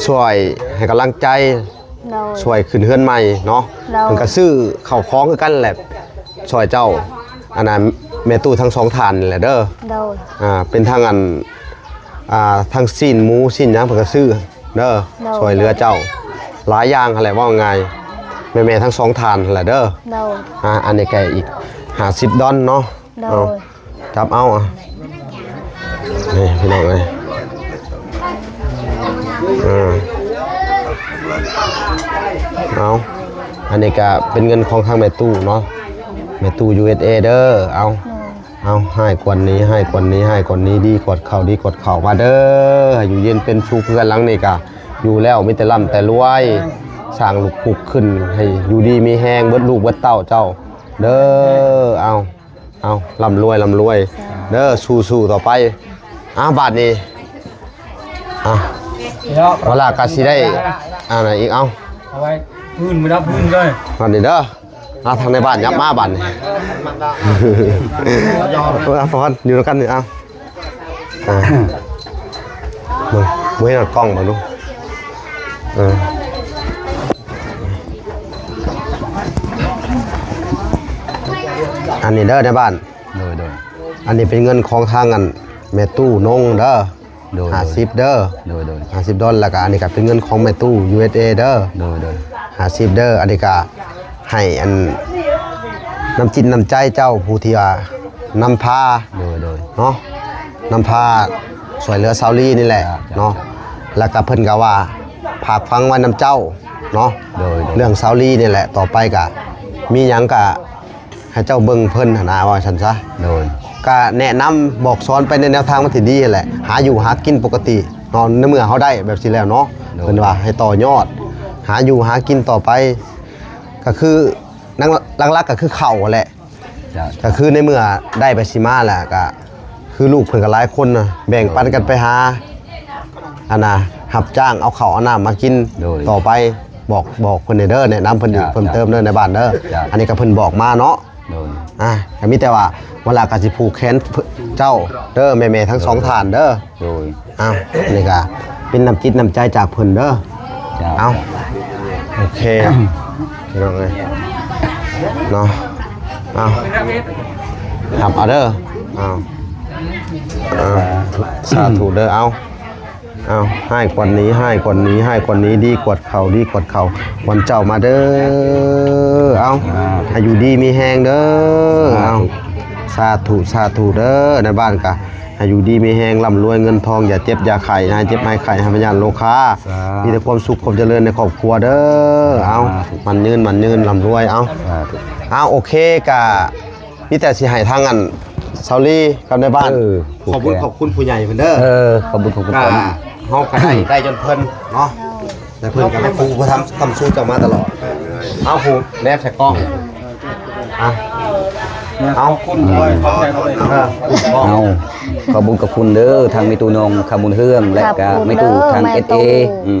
ຊ່ວຍໃຫ້ກຳລັງໃຈ ໂດຍ ຊ່ວຍຂຶ້ນເຮືອນໃໝ່ເນາະ. ໂດຍ. ເພິ່ນກະຊື້ເຂົ້າຂອງຄືກັນແຫຼະ ຊ່ວຍເຈົ້າ ອັນນ່າ ແມ່ຕູ້ທັງສອງທ່ານນີ້ແຫຼະເດີ. ໂດຍ. ອ່າ ເປັນທັງອັນ ອ່າ ທັງຊີ້ນໝູຊີ້ນຫຍັງເພິ່ນກະຊື້ເດີ. ໂດຍ. ຊ່ວຍເຫຼືອເຈົ້າຫຼາຍຢ່າງຫັ້ນແຫຼະ ເວົ້າງ່າຍ ແມ່ໆທັງສອງທ່ານຫັ້ນແຫຼະເດີ. ໂດຍ. ອ່າ ອັນນີ້ກະອີກຫ້າສິບດອນເນາະ. ໂດຍ. ເອົາ ຈັບເອົາ ອ່ະ ນີ້ພີ່ນ້ອງເອີຍ. ເອີ ເອົາ ອັນນີ້ກະເປັນເງິນຂອງທາງແມ່ຕູ້ເນາະ ແມ່ຕູ້ ຢູເອັສເອ ເດີ. ເອົາ ໂດຍ ເອົາ ໃຫ້ກວ່ານີ້ ໃຫ້ກວ່ານີ້ ໃຫ້ກວ່ານີ້ ດີກວ່າເກົ່າ ດີກວ່າເກົ່າ ມາເດີ. ໃຫ້ຢູ່ເຢັນເປັນສຸກ ເຮືອນຫຼັງນີ້ກະຢູ່ແລ້ວມີແຕ່ລ່ຳແຕ່ລວຍ ສ້າງລູກປຸກຂຶ້ນ ໃຫ້ຢູ່ດີມີແຮງເບິດລູກເບິດເຕົ້າເຈົ້າເດີ. ເອົາ ເອົາ ລ່ຳລວຍ ລ່ຳລວຍເດີ ສູ້ໆຕໍ່ໄປ. ອ່າ ບາດນີ້ ອ່າ ເນາະ ວາລາກະຊິໄດ້ ອັນນັ້ນອີກ ເອົາ ເອົາໄວ້ພື້ນ ມື້ດັບພື້ນເລີຍ ບາດນີ້ເດີ. ອ່າ ທາງໃນບ້ານຍັບມາບາດນີ້ ເອົາ ຢູ່ນຳກັນນີ້ ເອົາ. ອ່າ ເບິ່ງ ບໍ່ເຫັນຮອດກ້ອງ ເບິ່ງດູ. ເອີ ອັນນີ້ເດີ ໃນບ້ານ. ໂດຍ ໂດຍ. ອັນນີ້ເປັນເງິນຂອງທາງ ອັນ ແມ່ຕູ້ນົງເດີ. ໂດຍ ໂດຍ. ຫ້າສິບເດີ. ໂດຍ ໂດຍ. ຫ້າສິບດອນ ແລ້ວກະອັນນີ້ກະເປັນເງິນຂອງແມ່ຕູ້ ຢູເອັສເອ ເດີ. ໂດຍ ໂດຍ. ຫ້າສິບເດີ. ອັນນີ້ກະ ໃຫ້ອັນ ນ້ຳຈິດນ້ຳໃຈເຈົ້າຜູ້ທີ່ວ່ານຳພາ ໂດຍ ໂດຍ ເນາະ ນຳພາຊ່ວຍເຫຼືອສາວລີນີ້ແຫຼະ ເຈົ້າ ເຈົ້າ ເນາະ ເຈົ້າ ແລ້ວກະເພິ່ນກະວ່າຝາກຝັງໄວ້ນຳເຈົ້າເນາະ ໂດຍ ໂດຍ ເລື່ອງສາວລີນີ້ແຫຼະ ຕໍ່ໄປກະມີຫຍັງກະໃຫ້ເຈົ້າເບິ່ງເພິ່ນຫັ້ນນະ ວ່າຊັ້ນຊະ ໂດຍ ກະແນະນຳບອກສອນໄປໃນແນວທາງມັນທີ່ດີຫັ້ນແຫຼະ ຫາຢູ່ຫາກິນປົກກະຕິເນາະ ໃນເມື່ອເຮົາໄດ້ແບບຊີ້ແລ້ວເນາະ ໂດຍ ເພິ່ນວ່າໃຫ້ຕໍ່ຍອດ ຫາຢູ່ຫາກິນຕໍ່ໄປ ກະຄື ຫຼັກໆກະຄືເຂົ້າຫັ້ນແຫຼະ ເຈົ້າ ກະຄືໃນເມື່ອໄດ້ໄປຊິມາແລ້ວ ກະຄືລູກເພິ່ນກະຫຼາຍຄົນນະ ແບ່ງປັນກັນໄປຫາ ອັນນ່າ ຮັບຈ້າງເອົາເຂົ້າເອົານ້ຳມາກິນ ໂດຍ ຕໍ່ໄປ ບອກ ບອກເພິ່ນແດ່ເດີ ແນະນຳເພິ່ນອີກ ເຈົ້າ ເພີ່ມເຕີມເດີ ເຈົ້າ ໃນບ້ານເດີ ເຈົ້າ ອັນນີ້ກະເພິ່ນບອກມາເນາະ ໂດຍ ອ່າ ກະມີແຕ່ວ່າ ວາລາກະຊິຜູກແຂນເຈົ້າເດີ ແມ່ໆທັງສອງ ເອີ ທ່ານເດີ ໂດຍ ອ່າ ນີ້ກະເປັນນ້ຳຈິດນ້ຳໃຈຈາກເພິ່ນເດີ ເຈົ້າ ເອົາ ໂອເຄ ພີ່ນ້ອງເອີຍ ເນາະ ເອົາ ຮັບເອົາເດີ ເອົາ ເອົາ ສາທຸເດີ ເອົາ ເອົາ ໃຫ້ກວ່ານີ້ ໃຫ້ກວ່ານີ້ ໃຫ້ກວ່ານີ້ ດີກວ່າເກົ່າ ດີກວ່າເກົ່າ ວັນເຈົ້າມາເດີ ເອົາ ສາທຸ ໃຫ້ຢູ່ດີມີແຮງເດີ ສາທຸ ເອົາ ສາທຸ ສາທຸເດີ ໃນບ້ານກະ ໃຫ້ຢູ່ດີມີແຮງ ລ່ຳລວຍເງິນທອງ ຢ່າເຈັບຢ່າໄຂ້ ຫາຍເຈັບຫາຍໄຂ້ ຫາຍພະຍາດໂລຄາ ສາທຸ ມີແຕ່ຄວາມສຸກຄວາມຈະເລີນໃນຄອບຄົວເດີ ເອົາ ສາທຸ ໝັ້ນຍືນ ໝັ້ນຍືນ ລ່ຳລວຍ ເອົາ ສາທຸ ເອົາ ໂອເຄ ກະມີແຕ່ຊິໃຫ້ທາງອັນ ສາວລີ ກັບນາຍບ້ານ ເອີ ຂອບຄຸນ ຂອບຄຸນຜູ້ໃຫຍ່ເພິ່ນເດີ ເອີ ຂອບຄຸນ ຂອບຄຸນ ກະ ເຮົາກະໄດ້ ໄດ້ຍ້ອນເພິ່ນເນາະ ແຕ່ເພິ່ນກະເປັນຜູ້ອຸປະຖຳຄ້ຳຊູເຈົ້າມາຕະຫຼອດ ເອົາ ຜູ້ແນບໃສ່ກ້ອງ ອ່ະ ເອົາ ເອົາ ຂອບຄຸນຂອບຄຸນເດີ ທາງແມ່ຕູ້ນ້ອງຄຳບຸນເຮືອງ ແລະກະແມ່ຕູ້ທາງ ເອັສເອ ອືມ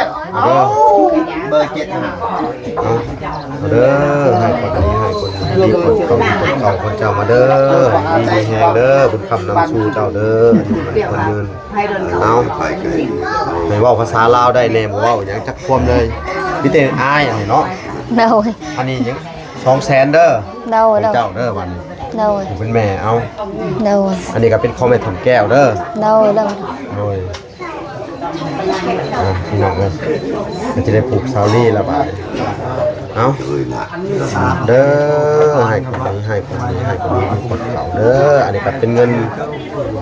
ເອົາເດີ ເບີເຈັດຫ້າ ເອົາເດີ ໃຫ້ຄົນດີ ໃຫ້ຄົນດີ ຄົນເກົ່າ ຄົນເກົ່າ ຄົນເຈົ້າມາເດີ ດີມີແຮງເດີ ບຸນຄຳນຳສູ່ເຈົ້າເດີ ອາຍຸໝັ້ນຂວັນຍືນ. ເອົາ ໃຫ້ເວົ້າພາສາລາວໄດ້ແດ່ ບໍ່ເວົ້າຫຍັງຈັກຄວາມເລີຍ ມີແຕ່ອ້າຍອັນນີ້ເນາະ. ໂດຍ ອັນນີ້ຫຍັງ ສອງແສນເດີ. ໂດຍ ຂອງເຈົ້າເດີບັດນີ້. ໂດຍ ເປັນແມ່ ເອົາ. ໂດຍ ອັນນີ້ກໍເປັນຂອງແມ່ທອນແກ້ວເດີ. ໂດຍ ໂດຍ ໂດຍ ອ່າ ພີ່ນ້ອງເອີຍ ກໍຈະໄດ້ຜູກສາວລີລະບາດ. ເອົາ ເດີ ໃຫ້ຄົນດີ ໃຫ້ຄົນດີ ໃຫ້ຄົນດີ ຄົນເກົ່າເດີ. ອັນນີ້ກໍເປັນເງິນ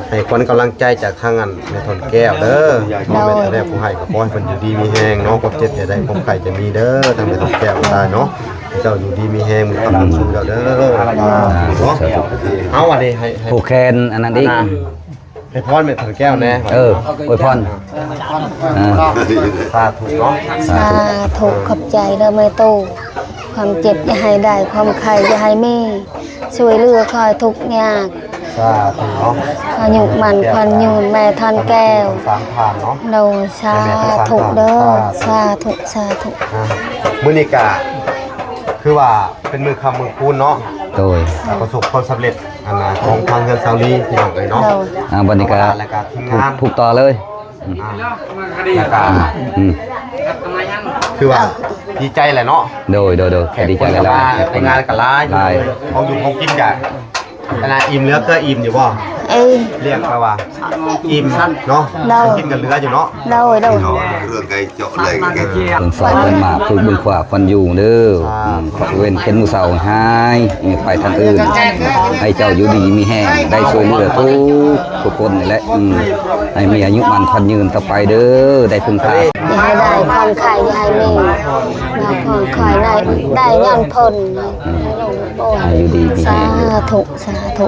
ໃຫ້ຂວັນກຳລັງໃຈຈາກທາງອັນແມ່ທອນແກ້ວເດີ. ໂດຍ ພໍ່ແມ່ແທ້ຜູ້ໃຫ້ກໍຂໍໃຫ້ເພິ່ນຢູ່ດີມີແຮງເນາະ ຄວາມເຈັບຢ່າໄດ້ ຄວາມໄຂ້ຢ່າມີເດີ ທາງແມ່ທອນແກ້ວກໍໄດ້ເນາະ ໃຫ້ເຈົ້າຢູ່ດີມີແຮງ ບຸນຄຳນຳສູ່ເຈົ້າເດີເນາະ. ເອົາ ອັນນີ້ໃຫ້ ໃຫ້ ຜູກແຂນອັນນັ້ນອີກ ໃຫ້ພອນແມ່ທອນແກ້ວແດ່. ເອີ ອວຍພອນ ເອີ ສາທຸເນາະ ສາທຸ ຂອບໃຈເດີແມ່ຕູ້. ຄວາມເຈັບຢ່າໃຫ້ໄດ້ ຄວາມໄຂ້ຢ່າໃຫ້ມີ ຊ່ວຍເຫຼືອຂ້ອຍທຸກຍາກ. ສາທຸເນາະ ອາຍຸໝັ້ນຂວັນຍືນແມ່ທອນແກ້ວ ທັງສາມທ່ານເນາະ. ໂດຍ ສາທຸເດີ ສາທຸ ສາທຸ ອ່າ ມື້ນີ້ກະຄືວ່າເປັນມື້ຄ່ຳມື້ຄູນເນາະ. ໂດຍ ປະສົບຄວາມສຳເລັດ ອັນນ່າ ຂອງທາງເຮືອນສາວລີ ພີ່ນ້ອງເອີຍເນາະ. ໂດຍ ອ່າ ບັດນີ້ກະ ແລ້ວກະທີມງານ ຜູກຕໍ່ເລີຍ. ອ່າ ແລ້ວກະ ອືມ ຄືວ່າດີໃຈແຫຼະເນາະ. ໂດຍ ໂດຍ ໂດຍ ແຂກ ດີໃຈຫຼາຍໆ ຄົນກໍມາໃນງານກໍຫຼາຍ ຫຼາຍ ຂອງຢູ່ຂອງກິນກໍ ອັນນ່າ ອີ່ມເຫຼືອເກືອອີ່ມຢູ່ບໍ່? ເອີ ລຽກແປວ່າອີ່ມເນາະ. ໂດຍ ກິນກໍເຫຼືອຢູ່ເນາະ. ໂດຍ ໂດຍ ເຄື່ອງໄກ່ເຈາະໄດ້ ເບິ່ງສອງເບິ່ງໝາກ ຄືເບິ່ງຂວາຄວັນຢູ່ເດີ. ສາທຸ ອືມ ເວັນເປັນມື້ເຊົ້າໃຫ້ໄປທາງອື່ນ ໃຫ້ເຈົ້າຢູ່ດີມີແຮງ ໄດ້ຊ່ວຍເຫຼືອທຸກ ທຸກຄົນນີ້ແຫຼະ. ອືມ ໃຫ້ມີອາຍຸໝັ້ນຂວັນຍືນຕໍ່ໄປເດີ ໄດ້ເພິ່ງພາ ຢ່າໃຫ້ໄດ້ຄວາມໄຂ້ ຢ່າໃຫ້ມີ ມາຂອງຂ້ອຍໄດ້ ໄດ້ຍ້ອນເພິ່ນ ໃຫ້ຢູ່ດີມີແຮງ ສາທຸ ສາທຸ.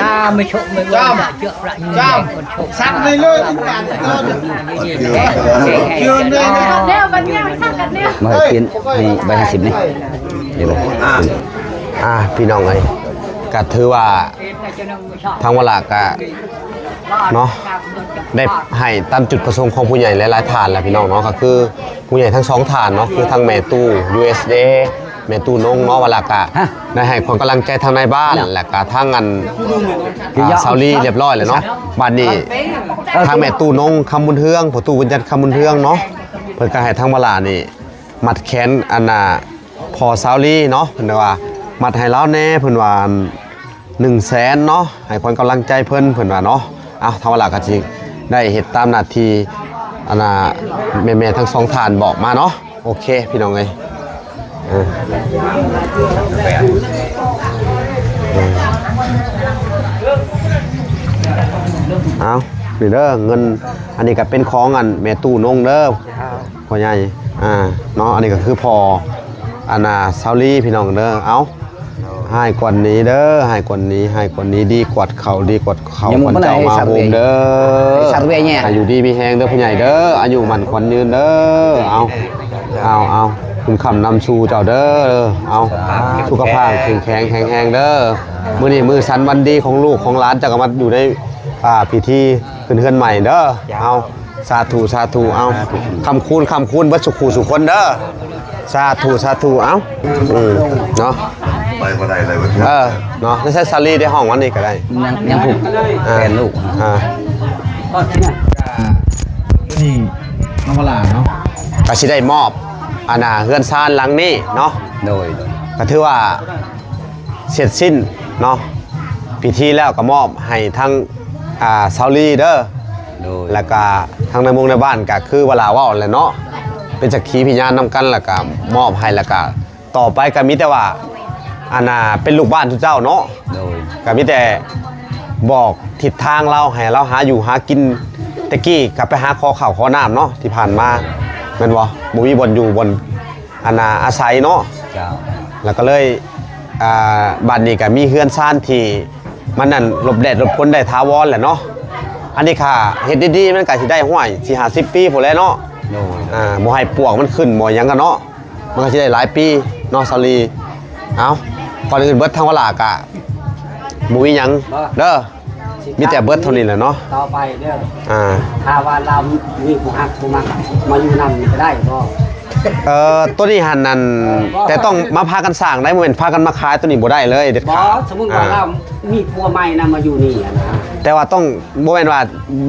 ນາມາໂຊກມາເບິ່ງຈາກເຈືອກພະຍາແດງຄົນໂຊກສັກໃນເລີຍ ເຈີນເລີຍ ແນວກັນແນວສັກກັນແນວ ມາໃຫ້ກິນໃຫ້ໃບຫ້າສິບນີ້ ນີ້ເລີຍ ອ່າ ພີ່ນ້ອງເອີຍ ກະຖືວ່າ ທາງວະລະກະເນາະ ໄດ້ໃຫ້ຕາມຈຸດປະສົງຂອງຜູ້ໃຫຍ່ຫຼາຍໆທ່ານແຫຼະພີ່ນ້ອງເນາະ ກໍຄືຜູ້ໃຫຍ່ທັງສອງທ່ານເນາະ ຄືທັງແມ່ຕູ້ ຢູເອສເອ ແມ່ຕູ້ນົງເນາະ ວະລະກະໄດ້ໃຫ້ຂວັນກຳລັງໃຈທາງນາຍບ້ານ ແລະກະທາງອັນ ອ່າ ຊາວລີຮຽບຮ້ອຍແລ້ວເນາະ ບາດນີ້ທາງແມ່ຕູ້ນົງ ຄຳບຸນເຮືອງ ພໍ່ຕູ້ບຸນຈັນ ຄຳບຸນເຮືອງເນາະ ເພິ່ນກະໃຫ້ທາງວະລະນີ້ມັດແຂນອັນນ່າ ພໍ່ຊາວລີເນາະ ເພິ່ນວ່າມັດໃຫ້ລາວແດ່ ເພິ່ນວ່າໜຶ່ງແສນເນາະ ໃຫ້ຂວັນກຳລັງໃຈເພິ່ນ ເພິ່ນວ່າເນາະ ເອົາ ທາງວະລະກໍຊິໄດ້ເຮັດຕາມໜ້າທີ່ ອັນນ່າ ແມ່ໆທັງສອງທ່ານບອກມາເນາະ ໂອເຄພີ່ນ້ອງເອີຍ ເອີ ເອີ ເອົາ ນີ້ເດີ ເງິນ ອັນນີ້ກໍເປັນຂອງອັນແມ່ຕູ້ນົງເດີ ພໍ່ໃຫຍ່ ອ່າ ເນາະ ອັນນີ້ກໍຄືພໍ່ ອັນນ່າ ຊາວລີ ພີ່ນ້ອງເດີ ເອົາ ໃຫ້ກວ່ານີ້ເດີ ໃຫ້ກວ່ານີ້ ໃຫ້ກວ່ານີ້ ດີກວ່າເຂົາ ດີກວ່າເຂົາ ຄວັນເຈົ້າມາໂຮມເດີ ໃຫ້ຢູ່ດີມີແຮງເດີ ພໍ່ໃຫຍ່ເດີ ອາຍຸໝັ້ນຂວັນຍືນເດີ ເອົາ ເອົາ ເອົາ ບຸນຄ້ຳນຳສູ່ເຈົ້າເດີ ເອົາ ສຸຂະພາບແຂງແຮງ ແຂງແຮງເດີ ມື້ນີ້ມື້ສັນວັນດີຂອງລູກຂອງຫຼານ ເຈົ້າກໍມາຢູ່ໃນ ອ່າ ພິທີຂຶ້ນເຮືອນໃໝ່ເດີ ເອົາ ສາທຸ ສາທຸ ເອົາ ຄຳຄູນ ຄຳຄູນເບິດສູ່ຄູ່ສູ່ຄົນເດີ ສາທຸ ສາທຸ ເອົາ ອືມ ເນາະ ໄປບໍ່ໄດ້ເລີຍ ເອີ ເນາະ ໃນໃຊ້ສາລີໄດ້ຫ້ອງວັນນີ້ກໍໄດ້ ຍັງ ຍັງຜູກ ອ່າ ແຂນລູກ ອ່າ ນີ້ນ້ອງວະລາເນາະ ກໍຊິໄດ້ມອບ ອັນນ່າ ເຮືອນຊານຫຼັງນີ້ເນາະ ໂດຍ ໂດຍ ກໍຖືວ່າ ເສັດສິ້ນເນາະ ພິທີແລ້ວກໍມອບໃຫ້ທາງ ອ່າ ຊາວລີເດີ ໂດຍ ແລ້ວກໍທາງໃນໝູ່ໃນບ້ານກໍຄືວ່າລາວເວົ້າແຫຼະເນາະ ເປັນສັກຂີພະຍານນຳກັນ ແລ້ວກໍມອບໃຫ້ແລ້ວກໍ ຕໍ່ໄປກໍມີແຕ່ວ່າ ອັນນ່າ ເປັນລູກບ້ານທຸກເຈົ້າເນາະ ໂດຍ ກໍມີແຕ່ບອກທິດທາງລາວ ໃຫ້ລາວຫາຢູ່ຫາກິນ ແຕ່ກີ້ກໍໄປຫາຂໍເຂົ້າຂໍນ້ຳເນາະ ທີ່ຜ່ານມາ ແມ່ນບໍ່? ບໍ່ມີບ່ອນຢູ່ບ່ອນ ອັນນ່າ ອາໄສເນາະ ເຈົ້າ ແລ້ວກໍເລີຍ ອ່າ ບັດນີ້ກໍມີເຮືອນຊານທີ່ ມັນນັ້ນ ຫຼົບແດດຫຼົບຝົນໄດ້ຖາວອນແຫຼະເນາະ. ອັນນີ້ຖ້າເຮັດດີໆ ມັນກໍຊິໄດ້ ຫ້ວຍ ສີ່ຫ້າສິບປີພຸ້ນແຫຼະເນາະ. ໂດຍ ອ່າ ບໍ່ໃຫ້ປວກມັນຂຶ້ນ ບໍ່ຫຍັງກັນເນາະ ມັນກໍຊິໄດ້ຫຼາຍປີເນາະ ສາວລີ. ເອົ້າ ກ່ອນອື່ນເບິດ ທາງວາລາກະບໍ່ມີຫຍັງເດີ ມີແຕ່ເບິດເທົ່ານີ້ແຫຼະເນາະ ຕໍ່ໄປເດີ. ອ່າ ຖ້າວ່າລາວມີຜູ້ຮັກຜູ້ມັກມາຢູ່ນຳນີ້ກໍໄດ້ບໍ່? ເອີ ໂຕນີ້ຫັ້ນນັ້ນ ເອີ ບໍ່ ແຕ່ຕ້ອງມາພາກັນສ້າງໄດ໋ ບໍ່ແມ່ນພາກັນມາຂາຍໂຕນີ້ບໍ່ໄດ້ເລີຍເດັດຂາດ. ບໍ່ ສົມມຸດວ່າ ອ່າ ລາວມີຜົວໃໝ່ນຳມາຢູ່ນີ້ຫັ້ນນະ ແຕ່ວ່າຕ້ອງ ບໍ່ແມ່ນວ່າ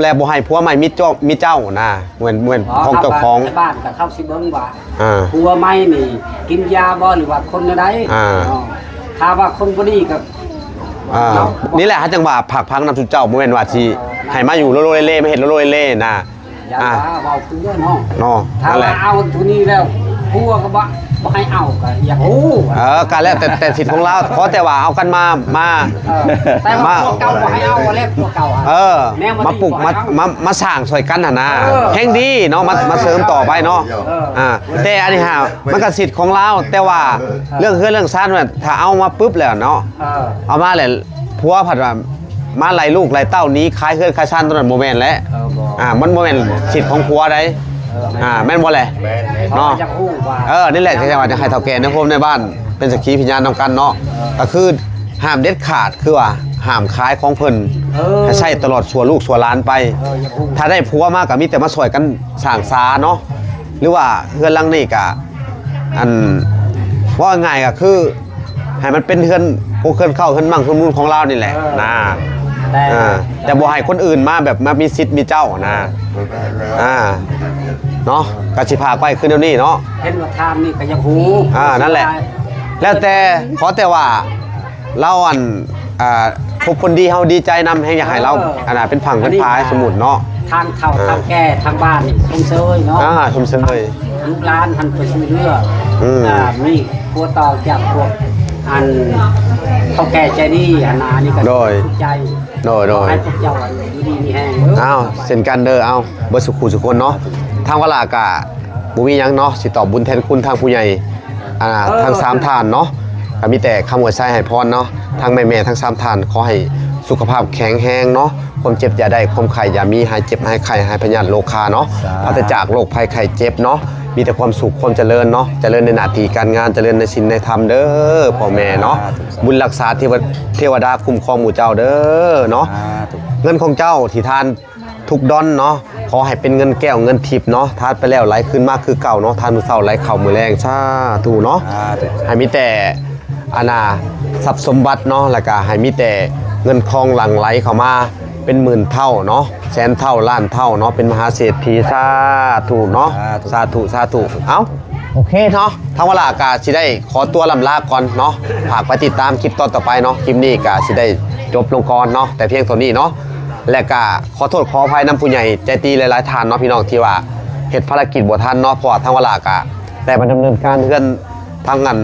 ແລະບໍ່ໃຫ້ຜົວໃໝ່ມີເຈົ້າ ມີເຈົ້ານະ ແມ່ນ ແມ່ນຂອງເຈົ້າຂອງ. ອໍ ຊາວບ້ານກໍເຂົາຊິເບິ່ງວ່າ ອ່າ ຜົວໃໝ່ນີ້ກິນຢາບໍ່ ຫຼືວ່າຄົນແນວໃດ. ອ່າ ອໍ ຖ້າວ່າຄົນບໍ່ດີກໍ ອ່າ ເນາະ ນີ້ແຫຼະ ເຮົາຈັ່ງວ່າຝາກຝັງນຳສູ່ເຈົ້າ ບໍ່ແມ່ນວ່າຊິ ເອີ ໃຫ້ມາຢູ່ໂລໂລເລເລ ມາເຮັດໂລໂລເລເລນະ. ຢ່າ ອ່າ ວ່າເວົ້າຄືເນາະ ເນາະ ຖ້າ ນັ້ນແຫຼະ ວ່າເອົາຜູ້ນີ້ແລ້ວ ຜົວກໍບໍ່ ບໍ່ໃຫ້ເອົາ ກໍຢາກຮູ້. ເອີ ກໍແລ້ວແຕ່ ແຕ່ສິດຂອງລາວ ຂໍແຕ່ວ່າເອົາກັນມາ ມາ ເອີ ແຕ່ວ່າ ມາ ພວກເກົ່າບໍ່ໃຫ້ເອົາແລ້ວ ພວກເກົ່າ ເອີ ມາປຸກ ມາ ມາ ມາສ້າງຊ່ອຍກັນຫັ້ນນະ ເອີ ແຮ່ງດີເນາະ ມາ ເອີ ມາເສີມຕໍ່ໄປເນາະ. ເອີ ອ່າ ແຕ່ອັນນີ້ຫາ ມັນກໍສິດຂອງລາວ ແຕ່ວ່າ ເອີ ເລື່ອງເຮືອນເລື່ອງຊານ ຖ້າເອົາມາປຶບແລ້ວເນາະ ເອີ ເອົາມາແລ້ວ ຜົວພັດວ່າມາໄລ່ລູກໄລ່ເຕົ້າໜີ ຂາຍເຮືອນຂາຍຊານ ໂຕນັ້ນບໍ່ແມ່ນແຫຼະ. ເອີ ບໍ່ ອ່າ ມັນບໍ່ແມ່ນສິດຂອງຜົວໃດ໋. ເອີ ອ່າ ແມ່ນບໍ່ແຫຼະ? ແມ່ນໆ ເນາະ ເອີ ນີ້ແຫຼະ ຈັ່ງວ່າຢາກໃຫ້ເຖົ້າແກ່ໃນໂຮມໃນບ້ານເປັນສັກຂີພະຍານນຳກັນເນາະ. ເອີ ກໍຄືຫ້າມເດັດຂາດ ຄືວ່າຫ້າມຂາຍຂອງເພິ່ນ ເອີ ໃຫ້ໃຊ້ຕະຫຼອດຊົ່ວລູກຊົ່ວຫຼານໄປ. ເອີ ຢາກຮູ້ ຖ້າໄດ້ຜົວມາກໍມີແຕ່ມາຊ່ອຍກັນສ້າງສາເນາະ ຫຼືວ່າເຮືອນຫຼັງນີ້ກໍ ອັນ ເວົ້າງ່າຍໆ ກໍຄືໃຫ້ມັນເປັນເຮືອນ ພວກເຮືອນເຂົ້າເຮືອນໝັ້ງເຮືອນມູນຂອງລາວນີ້ແຫຼະ ເອີ ນະ. ແຕ່ ເອີ ແຕ່ບໍ່ໃຫ້ຄົນອື່ນມາແບບມາມີສິດມີເຈົ້ານະ. ອ່າ ເນາະ ກໍຊິຝາກໄວ້ຄືແນວນີ້ເນາະ. ເຫັນວ່າທາງນີ້ກໍຢາກຮູ້ ອ່າ ນັ້ນແຫຼະ ແລ້ວແຕ່ ຂໍແຕ່ວ່າ ລາວ ອັນ ອ່າ ພົບຄົນດີ ເຮົາດີໃຈນຳ ແຮ່ງຢາກໃຫ້ລາວ ເອີ ອັນນ່າ ເປັນຝັ່ງເປັນຝາ ອັນນີ້ ສົມມຸດເນາະ ທາງເຖົ້າ ອ່າ ເຖົ້າແກ່ທາງບ້ານນີ້ຊົມເຊີຍເນາະ. ອ່າ ຊົມເຊີຍ ລູກຫຼານຫັ້ນໄປຊ່ວຍເຫຼືອ. ອືມ ອ່າ ມີຜົວຕໍ່ຈາກພວກ ອັນ ເຖົ້າແກ່ໃຈດີຫັ້ນນະ. ອັນນີ້ກໍ ໂດຍ ຂອບໃຈ ໂດຍໆ ໃຫ້ພວກເຈົ້າຢູ່ດີມີແຮງເດີ. ອ້າວ ເຊັ່ນກັນເດີ. ເອົ້າ ເບິດສູ່ຄູ່ສູ່ຄົນເນາະ ທາງວາລາກະບໍ່ມີຫຍັງເນາະ ຊິຕອບບຸນແທນຄຸນທາງຜູ້ໃຫຍ່ ອ່າ ເອີ ທັງສາມທ່ານເນາະ ກໍມີແຕ່ຄຳອວຍໄຊໃຫ້ພອນເນາະ ທັງແມ່ໆທັງສາມທ່ານ ຂໍໃຫ້ສຸຂະພາບແຂງແຮງເນາະ ຄວາມເຈັບຢ່າໄດ້ ຄວາມໄຂ້ຢ່າມີ ຫາຍເຈັບຫາຍໄຂ້ ຫາຍພະຍາດໂລຄາເນາະ ສາທຸ ປາສະຈາກໂລກໄພໄຂ້ເຈັບເນາະ ມີແຕ່ຄວາມສຸກຄວາມຈະເລີນເນາະ ຈະເລີນໃນໜ້າທີ່ການງານ ຈະເລີນໃນສິນໃນທຳເດີພໍ່ແມ່ເນາະ ສາທຸ ບຸນຮັກສາເທວະ ເທວະດາຄຸ້ມຄອງໝູ່ເຈົ້າເດີເນາະ ສາທຸ ເງິນຂອງເຈົ້າທີ່ທ່ານ ທຸກດອນເນາະ ຂໍໃຫ້ເປັນເງິນແກ້ວເງິນທິບເນາະ ທານໄປແລ້ວໄຫຼຄືນມາຄືເກົ່າເນາະ ທານມື້ເຊົ້າໄຫຼເຂົ້າມື້ແລງ ສາທຸເນາະ ສາທຸ ໃຫ້ມີແຕ່ ອັນນ່າ ຊັບສົມບັດເນາະ ແລ້ວກະໃຫ້ມີແຕ່ເງິນຄອງຫຼັ່ງໄຫຼເຂົ້າມາເປັນໝື່ນເທົ່າເນາະ ແສນເທົ່າ ລ້ານເທົ່າເນາະ ເປັນມະຫາເສດຖີ ສາທຸເນາະ ສາທຸ ສາທຸ ສາທຸ ເອົ້າ ໂອເຄເນາະ ທາງວາລາກະຊິໄດ້ຂໍຕົວລ່ຳລາກ່ອນເນາະ ຝາກໄປຕິດຕາມຄລິບຕອນຕໍ່ໄປເນາະ ຄລິບນີ້ກະຊິໄດ້ຈົບລົງກ່ອນເນາະ ແຕ່ພຽງເທົ່ານີ້ເນາະ ແລະກະຂໍໂທດຂໍອະໄພນຳຜູ້ໃຫຍ່ໃຈດີຫຼາຍໆທ່ານເນາະ ພີ່ນ້ອງທີ່ວ່າເຮັດພາລະກິດບໍ່ທັນເນາະ ເພາະວ່າທາງວາລາກະໄດ້ມາດຳເນີນການເຮືອນທາງອັນ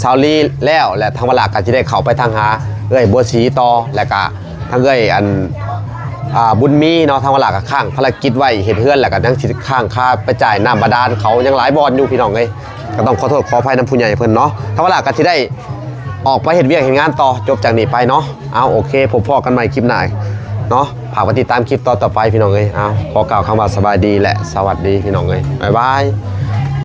ສາວລີແລ້ວ ແລະທາງວາລາກະຊິໄດ້ເຂົ້າໄປທາງຫາເອື້ອຍບົວສີຕໍ່ ແລະກະ ທາງເອື້ອຍອັນ ອ່າ ບຸນມີເນາະ ທາງວາລາກໍຄ້າງພາລະກິດໄວ້ເຮັດເຮືອນ ແລ້ວກໍຍັງຊິຄ້າງຄາໄປຈ່າຍນ້ຳບາດານເຂົາ ຍັງຫຼາຍບ່ອນຢູ່ພີ່ນ້ອງເອີຍ ກໍຕ້ອງຂໍໂທດຂໍອະໄພນຳຜູ້ໃຫຍ່ເພິ່ນເນາະ ທາງວາລາກໍຊິໄດ້ອອກໄປເຮັດວຽກເຮັດງານຕໍ່ ຈົບຈາກນີ້ໄປເນາະ ເອົາ ໂອເຄ ພົບພໍ້ກັນໃໝ່ຄລິບໜ້າເນາະ ຝາກໄປຕິດຕາມຄລິບຕອນຕໍ່ໄປພີ່ນ້ອງເອີຍ ເອົາ ຂໍກ່າວຄຳວ່າສະບາຍດີ ແລະ ສະຫວັດດີພີ່ນ້ອງເອີຍ ບາຍບາຍ.